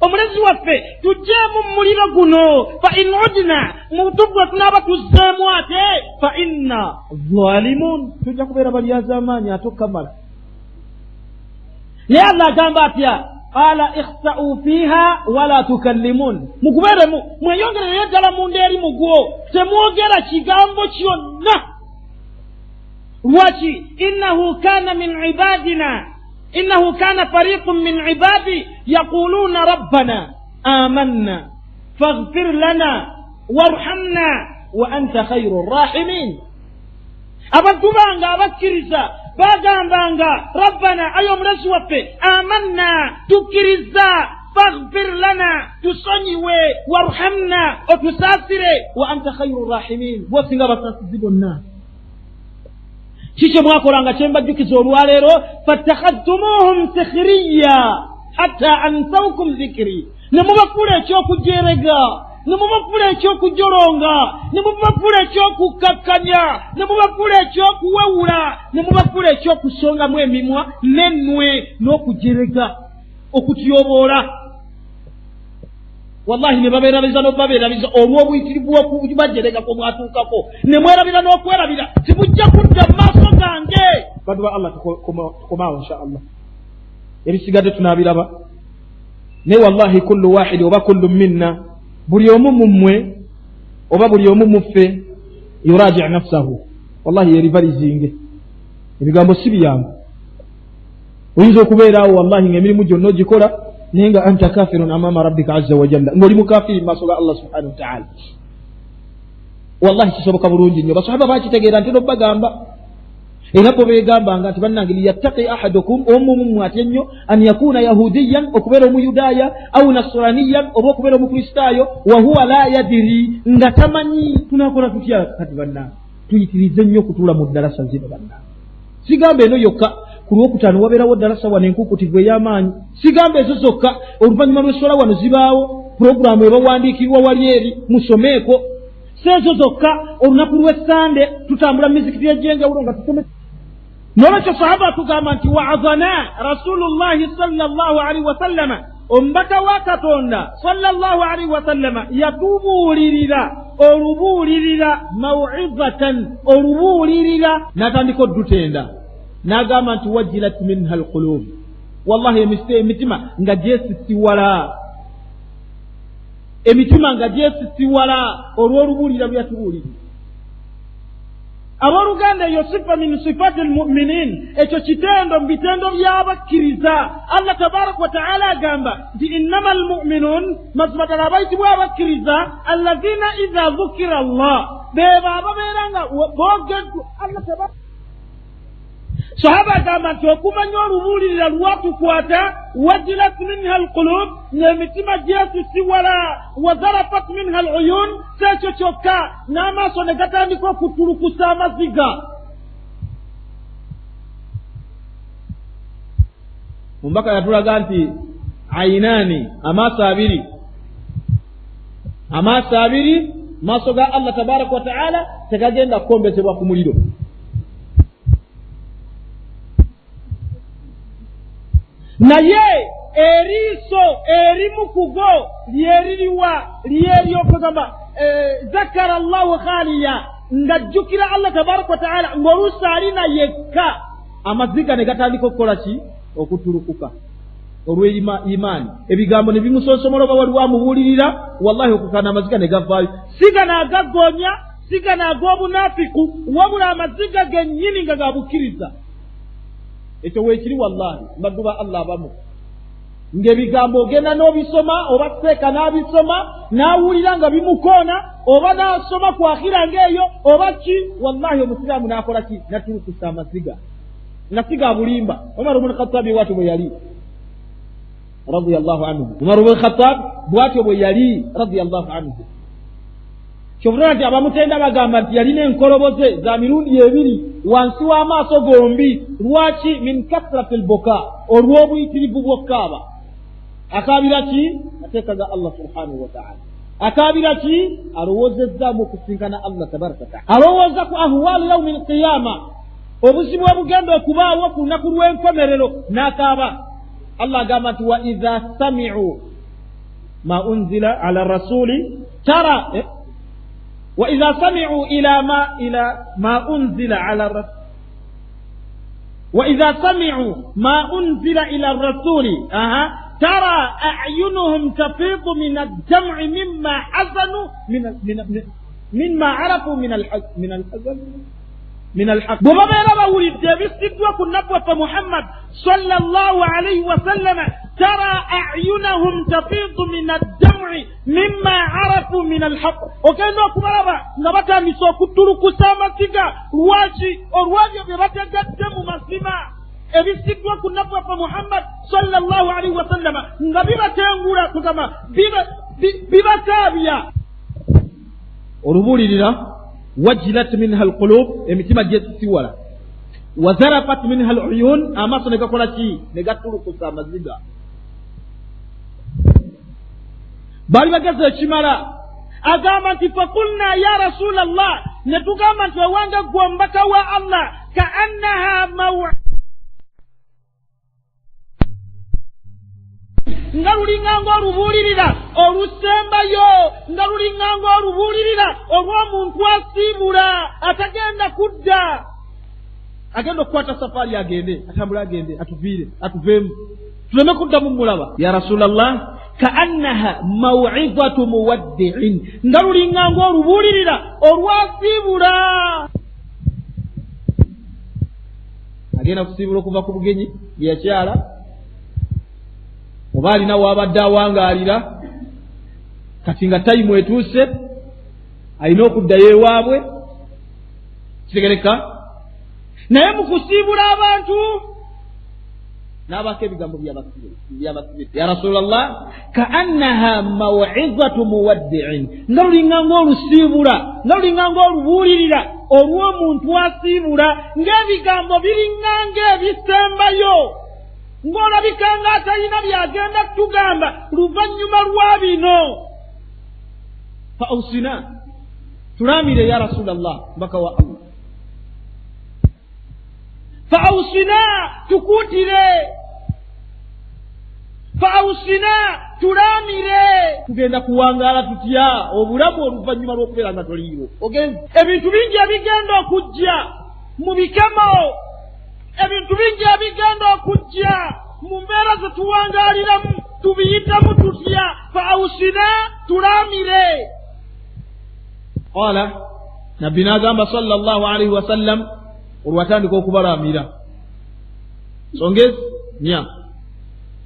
Speaker 3: Omulezi waffe tuggyemu mu muliro guno, fa in udna, mu butuufu bwe tunaaba tuzzeemu ate fa inna zalimun, tujja kubeera balyazaamaanyi ate okukamala. Naye Allah agamba atya? Qala ikhsa'u fiiha wala tukallimun, mugubeeremu mweyongerereyo ddala munda eri mugwo, temwogera kigambo kyonna. Lwaki? Innahu kana min ibadina, innahu kana fariqun min ibadi yaquluna rabbana amanna faghfir lana warhamna wa anta khairu rahimin. Abantu bange abakkiriza bagambanga rabbana, ayi omulezi waffe, amanna, tukkiriza, faghfir lana, tusonyiwe, warhamna, otusaasire, wa anta khairu rahimin, bwosinga abasaasizi bonna. Kiki mwakolanga kyembajjukiza olwaleero? Fattakhadtumuhum sikhiriya hatta ansawkum dhikri, ne mubafuula ekyokujerega, ne mubafuula ekyokujolonga, ne mubafuula ekyokukkakkanya, ne mubafuula ekyokuwewula, ne mubafuula ekyokusongamu emimwa n'ennwe n'okujerega, okutyoboola. Wallahi ne babeerabiza n'okubabeerabiza olw'obuyitirivu bw'okubajerega kwe mwatuukako, ne mwerabira n'okwerabira tibujja kudda mu maaso gange. Bantu ba Allah, tukomaawo insha Allah, ebisigadde tunaabiraba. Naye wallahi kullu wahidi oba kullu minna, buli omu mu mmwe oba buli omu mu ffe yuraji nafsahu, wallahi yerivalizinge. Ebigambo si byangu, oyinza okubeera awo wallahi ng'emirimu gyonna ogikola naye nga anta kafirun amama rabbika azza wa jalla, ng'oli mukafiri mu maaso ga Allah subhanahu wa ta'ala. Wallahi kisoboka bulungi nnyo. Basahaba bakitegeera nti nobagamba, era bo beegambanga nti bannange liyattaqi ahadukum, omu mummwe atye nnyo an yakuna yahudiyan, okubeera omuyudaaya, au nasraniyan, oba okubeera omukristaayo, wahuwa la yadiri, nga tamanyi. Tunakola tutya kati bannange? Tuyitirize nnyo okutuula mu ddalasa zino bannange. Sigamba eno yokka, ku lwokutaano wabeerawo ddalasa wano enkukutivu ey'amaanyi. Sigamba ezo zokka, oluvannyuma lw'essola wano zibaawo puroguramu ebawandiikirwa wali eri musomeeko. Si ezo zokka, olunaku lw'essande tutambula mizikiti egy'enjawulo nga tusome. N'olwekyo sahaba atugamba nti waazana rasulullahi sallallahu alaihi wasallama, omubaka wa Katonda sallallahu alaihi wasallama yatubuulirira olubuulirira mauizatan, olubuulirira, n'atandika oddutenda n'agamba nti wajilat minha alqulub, wallahi emitima nga gyesisiwala, emitima nga gyesisiwala olw'olubuulira lwe yatubuulirira. Abooluganda, eyo sifa min sifati lmuminin, ekyo kitendo mu bitendo by'abakkiriza. Allah tabaraka wa taala agamba nti innama almuminun, mazima ddala abayitibwa abakkiriza, allazina idha dhukira Allah, beebo ababeera nga boogeddwa Allah tabaraka. Sahaba agamba nti okumanya olubuulirira lwatukwata, wajilat minha alqulub, ng'emitima gyesisiwala, wazarafat minha aluyun, si ekyo kyokka n'amaaso ne gatandika okutulukusa amaziga. Omubaka yatulaga nti ainaani, amaaso abiri, amaaso abiri, maaso ga Allah tabaraka wa taala tegagenda kukombezebwa ku muliro. Naye eriiso erimu kugo lyeririwa lyeryokwegamba zakara Allahu khaliya, ng'ajjukira Allah tabaraka wa taala ng'oluusi alina yekka, amaziga ne gatandika okukola ki? Okutulukuka olw'imaani, ebigambo ne bimusonsomola oba waliwo amubuulirira, wallahi okukana amaziga ne gavaayo. Si gano agagonya, si gano ag'obunafiku, wabula amaziga gennyini nga gabukkiriza. Ekyo weekiri wallahi mbaddu ba Allah abamu ng'ebigambo ogenda n'obisoma oba seeka n'abisoma n'awulira nga bimukoona oba n'asoma ku akhira ng'eyo oba ki, wallahi omusiraamu n'akola ki? Natulukusa amaziga nga si ga bulimba. Umar ibn Khattab bw'atyo bwe yali radiyallahu anhu, Umar ibn Khattab bw'atyo bwe yali radiyallahu anhu. Kyovulaba nti abamutenda bagamba nti yalina enkoloboze za mirundi ebiri wansi w'amaaso gombi. Lwaki? Min kasrati lbuka, olw'obuyitirivu bw'okukaaba. Akaabira ki? Mateeka ga Allah subhanahu wa taala. Akaabira ki? Alowoozezaamu okusinkana Allah tabaraka wataala, alowooza ku ahwalu yaumi lqiyama, obuzibu obugenda okubaawo ku lunaku lw'enkomerero, n'akaaba. Allah agamba nti wa idha samiu Ma unzila ala rasuli tara wa idha sami'u ila ma unzila ala rasul wa idha sami'u ma unzila ila rasuli tara a'yunuhum tafidu min ad-dam'i mimma hazanu mimma arafu min al-hazan min al-haq. Bwe babeera bawulidde ebisiddwa ku nabbi waffe Muhammad sallallahu alaihi wasallama, tara a'yunahum tafidu min ad-dam'i mimma arafu min al-haq, ogenda okubalaba nga batandise okuttulukusa amasiga. Lwaki? Olwabyo bye bategadde mu mazima ebisiddwa ku nabbi waffe Muhammad sallallahu alaihi wasallama nga bibatengula, kugamba bibakaabya. Olubuulirira wajilat minha alqulub, emitima gyesisiwala, wazarafat minha aluyun, amaaso ne gakola ki? Ne gatulukusa amaziga. Baali bagezi ekimala. Agamba nti fakulna ya rasula llah, ne tugamba nti owange ggwe omubaka wa Allah, kaannaha maw nga lulinganga olubuulirira olusembayo, nga lulinganga olubuulirira olw'omuntu asiibula atagenda kudda, agenda okukwata safaari agende atambule agende atuviire atuveemu tuleme kuddamu mulaba. Ya rasulallah, kaannaha mawizatu muwaddiin, nga lulinganga olubuulirira olwasiibula, agenda kusiibula okuva ku bugenyi bye yakyala oba alina waabadde awangaalira, kati nga tayimu etuuse alina okuddayo ewaabwe, kitegereka. Naye mu kusiibula abantu n'abaako ebigambo byabasibira. Ya rasulallah, kaannaha mawizatu muwaddiin, nga lulinganga olusiibula, nga lulinganga olubuulirira olw'omuntu asiibula, ng'ebigambo biringanga ebisembayo, ng'olabika ng'atalina byagenda kutugamba luvannyuma lwa bino. Fa ausina, tulamire ya rasulallah, mbaka wa Allah. Fa ausina, tukuutire. Fa ausina, tulamire. Tugenda kuwangaala tutya obulamu oluvannyuma lw'okubeera nga toliiwo? Ogenze. Ebintu bingi ebigenda okujja mu bikemo, ebintu bingi ebigenda okujja mu mbeera ze tuwangaaliramu, tubiyitamu tutya? Fa ausina, tulamire. Qala, nabbi n'agamba sallallahu alaihi wasallam, olwatandika okubalamira nsonga ezi nnya.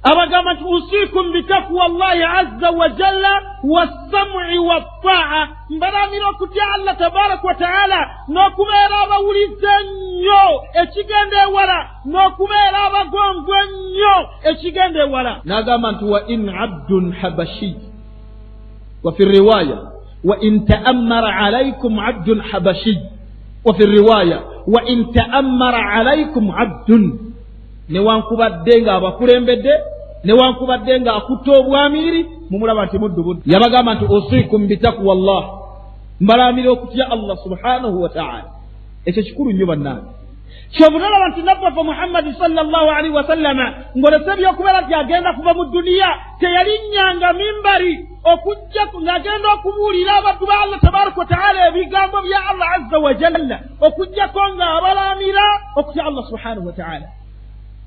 Speaker 3: Abagamba nti usikum bitakwa llahi azza wa jalla wassam'i wattaa, mbalamira okutya Allah tabaraka wa taala n'okubeera abawulize ennyo ekigenda ewala, n'okubeera abagonvu ennyo ekigenda ewala. N'agamba nti wa in abdun habashiy, wa fi riwaya wa in ta'ammara alaykum abdun habashiy, wa fi riwaya wa in ta'ammara alaykum abdun, newankubadde ng'abakulembedde, newankubadde ng'akutta obwamiiri, mumulaba nti muddu buddu. Yabagamba nti usikum bitakwa llah, mbalamira okutya Allah subhanahu wa taala. Ekyo kikulu nnyo bannange. Kyobulaba nti nabbi waffe Muhammadi sallallahu alaihi wasallama ng'olese ebyokubeera nti agenda kuva mu duniya, teyalinnyanga mimbari okujja ng'agenda okubuulira abantu ba Allah tabaraka wa taala ebigambo bya Allah azza wa jalla, okujjako ng'abalamira okutya Allah subhanahu wa taala.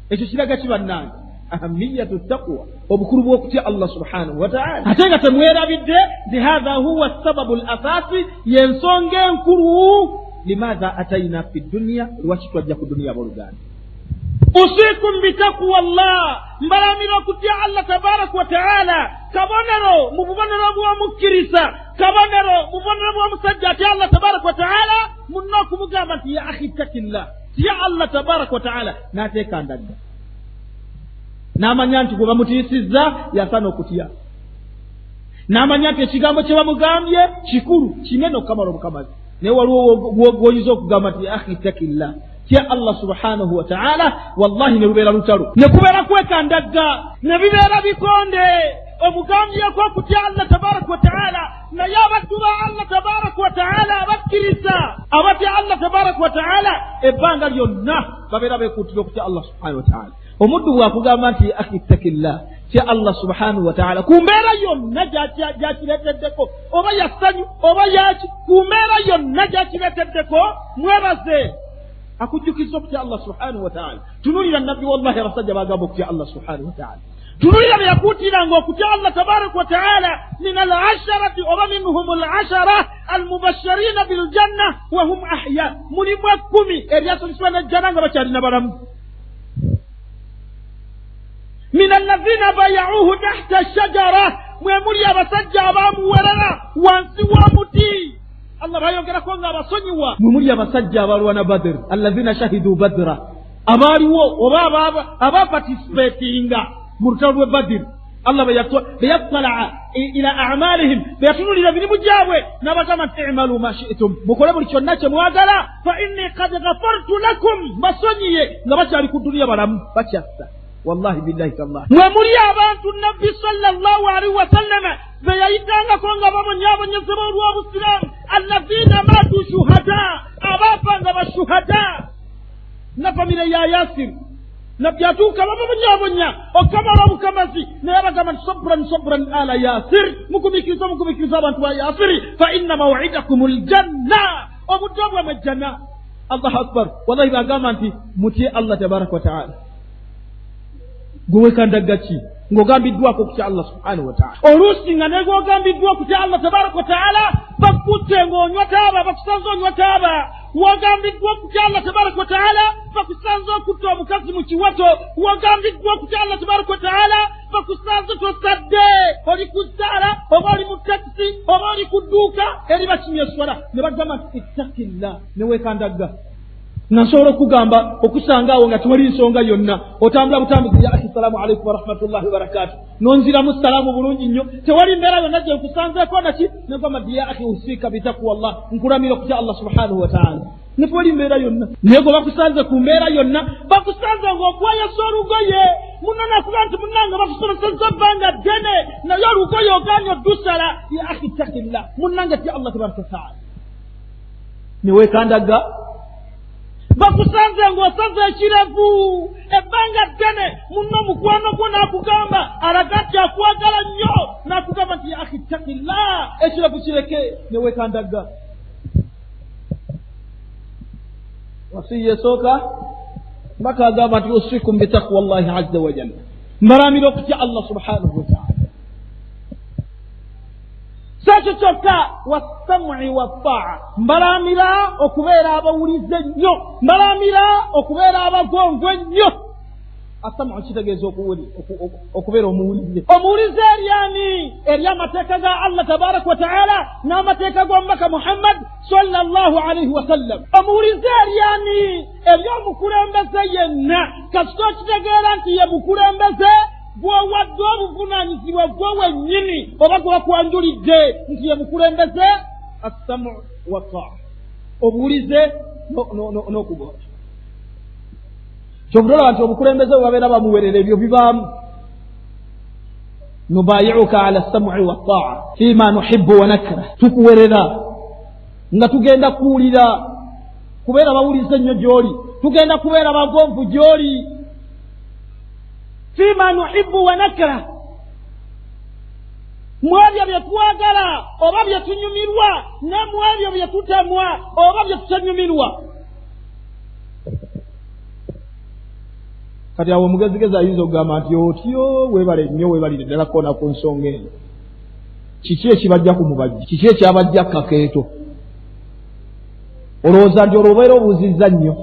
Speaker 3: Ekyo kiraga ki bannange? Ahamiyatu taqwa, obukulu bw'okutya Allah subhanahu wa taala. Ate nga temwerabidde nti hatha huwa sababu l asasi, y'ensonga enkulu limadha ataina fi dunia, lwaki twajja ku duniya abooluganda. Usikum bitakwa llah, mbalamira okutya Allah tabaraka wa taala. Kabonero mu bubonero bw'omukkiriza, kabonero mu bubonero bw'omusajja atya Allah tabaraka wa taala, munna okumugamba nti ya akhi takillah, tya Allah tabaraka wa taala, n'ateeka ndagga n'amanya nti gwe bamutiisizza yasaana okutya, n'amanya nti ekigambo kye bamugambye kikulu kinene okukamala obukamazi. Naye waliwo gw'oyinza okugamba nti akhi takillah, tya Allah subhanahu wa taala, wallahi ne lubeera lutalo, ne kubeera kwekandagga, ne bibeera bikonde. Omugambyeko okutya Allah tabaraka wa taala, naye abaddu ba Allah tabaraka wa taala abakkiriza abatya Allah tabaraka wa taala ebbanga lyonna babeera beekuutira okutya Allah subhanahu wa taala. Omuddu bw'akugamba nti akhi takillah, Tya Allah subhanahu wataala ku mbeera yonna gyakireeteddeko, oba yassanyu oba yaki, ku mbeera yonna gyakireeteddeko mwebaze. Akujjukiza okutya Allah subhanahu wataala. Tunulira nabbi, wallahi abasajja bagamba okutya Allah subhanahu wataala. Tunulira bye yakuutiranga okutya Allah tabaraka wataala. Min al asharati oba minhum al ashara almubashirina biljanna wahum ahya, mulimu 10 eryasomesebwa nejjana nga bakyalina balamu. Min alladhina bayauhu tahta shajara, mwe muli abasajja abamuwerera wansi w'omuti, Allah bayogerako nga abasonyiwa. Mwe muli abasajja abalwana Badr, alladhina shahidu Badra, abaaliwo oba abaparticipatinga mu lutalo lw'e Badr. Allah beyattalaa ila amalihim, beyatunulira mirimu gyabwe n'abagamba nti imalu ma shi'tum, mukole buli kyonna kye mwagala, fa inni kad ghafartu lakum, mbasonyiye nga bakyali ku duniya balamu bakyassa. Wallahi billahi tallahi, mwe muli abantu nabbi sallallahu alaihi wasallama be yayitangako nga babonyaabonyezebwa olw'obusiraamu, alladhina matu shuhada, abaafa nga bashuhada. Na famire ya Yasir nabbi atuuka bababonyabonya okamala obukamazi, naye abagamba nti sabran sabran ala Yasir, mugumiikiriza mugumiikiriza abantu ba Yasiri, fa inna mawidakum ljanna, obudde bwamwe jjana. Allahu akbar. Wallahi bagamba nti mutye Allah tabaraka wataala. Gwe weekandagga ki ng'ogambiddwako okutya Allah subhanahu wataala? Oluusi nga ne gwogambiddwa okutya Allah tabaraka wataala bakutte ng'onywa taaba, bakusanze onywa taaba. Wogambiddwa okutya Allah tabaraka wataala bakusanze okutta omukazi mu kiwato. Wogambiddwa okutya Allah tabaraka wataala bakusanze tosadde, oli ku ssaala oba oli mu takisi oba oli ku dduuka eri bakimya eswala, ne bagamba nti ittakillah, ne weekandagga. Nga nsobola okugamba okusanga awo nga tewali nsonga yonna, otambula butambuzi, ya akhi salaamu alaikum warahmatullahi wabarakatu, nonziramu salaamu bulungi nnyo, tewali mbeera yonna gye nkusanzeeko naki, negamba nti ya akhi usiika bitakuwa llah, nkulamira okutya Allah subhanahu wataala. Ne tewali mbeera yonna, naye gwe bakusanze ku mbeera yonna, bakusanze ng'okwayasa olugoye, munno nakuga nti munnange bakusomesezza ebbanga ddene, naye olugoye ogaanye oddusala. Ya akhi takillah, munnange tya Allah tabaraka wataala. Ne weekandagga. Bakusanze ng'osaze ekirevu ebbanga ddene, munno mukwano gwo n'akugamba alaga nti akwagala nnyo, n'akugamba nti ya akhi takillah, ekirevu kireke, ne weekandagga. Wasiya esooka mbaka agamba nti usikum bitaqwa llahi azza wa jalla, mbalamira okutya Allah subhanahu wataala. Sekyo kyokka, wassamui wattaa, mbalamira okubeera abawulize ennyo, mbalamira okubeera abagonvu ennyo. Assamu kitegeeza okubeera omuwulize. Omuwulize eri ani? Eri amateeka ga Allah tabaraka wataala n'amateeka g'omubaka Muhammad sallallahu alaihi wasallam. Omuwulize eri ani? Eri omukulembeze yenna, kasita okitegeera nti ye mukulembeze gw'owadde obuvunaanyizibwa gwe wennyini oba gwe bakwanjulidde nti ye mukulembeze. Assamu wattaa, obuwulize n'okugonda. Kyova olaba nti obukulembeze bwe babeera bamuwerera ebyo bibaamu. Nubayiuka ala ssamui wattaa fima nuhibu wa nakrah, tukuwerera nga tugenda kuwulira, kubeera bawulize nnyo gy'oli, tugenda kubeera bagonvu gy'oli. Fima nuhibu wa nakrah, mu ebyo bye twagala oba bye tunyumirwa, ne mu ebyo bye tutemwa oba bye tutanyumirwa. Kati awo omugezigezi ayinza okugamba nti otyo weebale nnyo, weebalire ddala koona ku nsonga eno. Kiki ekibajja ku mubajji? Kiki ekyabajja ku kakeeto? Olowooza nti olwo obeera obuuzizza nnyo?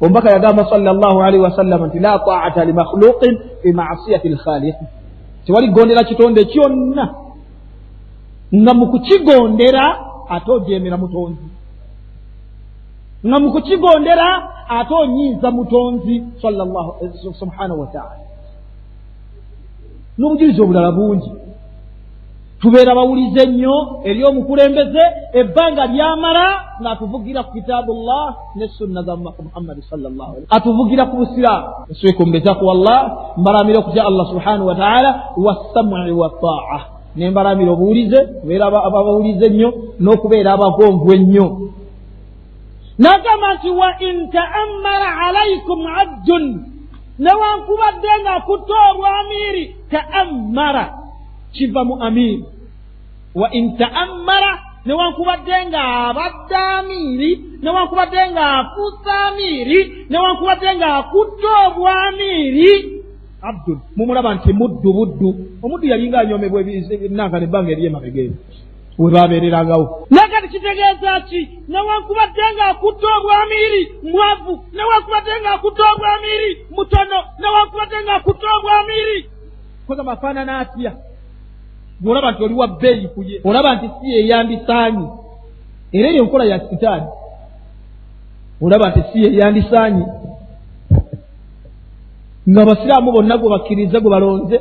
Speaker 3: Omubaka yagamba sallallahu alaihi wasallam nti la taata li makhluqin fi maasiyati lkhaliq, tewali kugondera kitonde kyonna nga mu kukigondera ate ojeemera mutonzi, nga mu kukigondera ate onyiiza mutonzi sallallahu subhanahu wataala. N'obujulizi obulala bungi. Tubeera bawulize nnyo eri omukulembeze ebbanga lyamala ng'atuvugira ku kitabullah ne sunna za mubaka Muhammadi sallallahu alaihi, atuvugira ku busiraamu. Usikum bitaqwa llah, mbalamira okutya Allah subhanahu wataala, wassamui wattaa, ne mbalamira obuwulize, kubeera abawulize ennyo n'okubeera abagonvu ennyo. N'agamba nti wa in taammara alaikum abdun, newankubadde ng'akutte obwamiiri. Taammara kiva mu amiiri. Wa in taammara, newankubadde ng'abadde amiiri, newankubadde ng'afuuse amiiri, newankubadde ng'akutte obwamiiri, abdun, mumulaba nti muddu buddu. Omuddu yalinga anyoomebwa enanga nebbanga eryemabega eyo we babeererangawo. Naye kitegeeza ki? Newankubadde ng'akutte obwamiiri mwavu, newankubadde ng'akutte obwamiiri mutono, newankubadde ng'akutte obwamiiri kwegamba afaanana atya, bw'olaba nti oli wa bbeeyi kuye, olaba nti si yeyandisaanye. Era eyo enkola ya sitaani, olaba nti si yeyandisaanye ng'abasiraamu bonna gwe bakkiriza gwe balonze.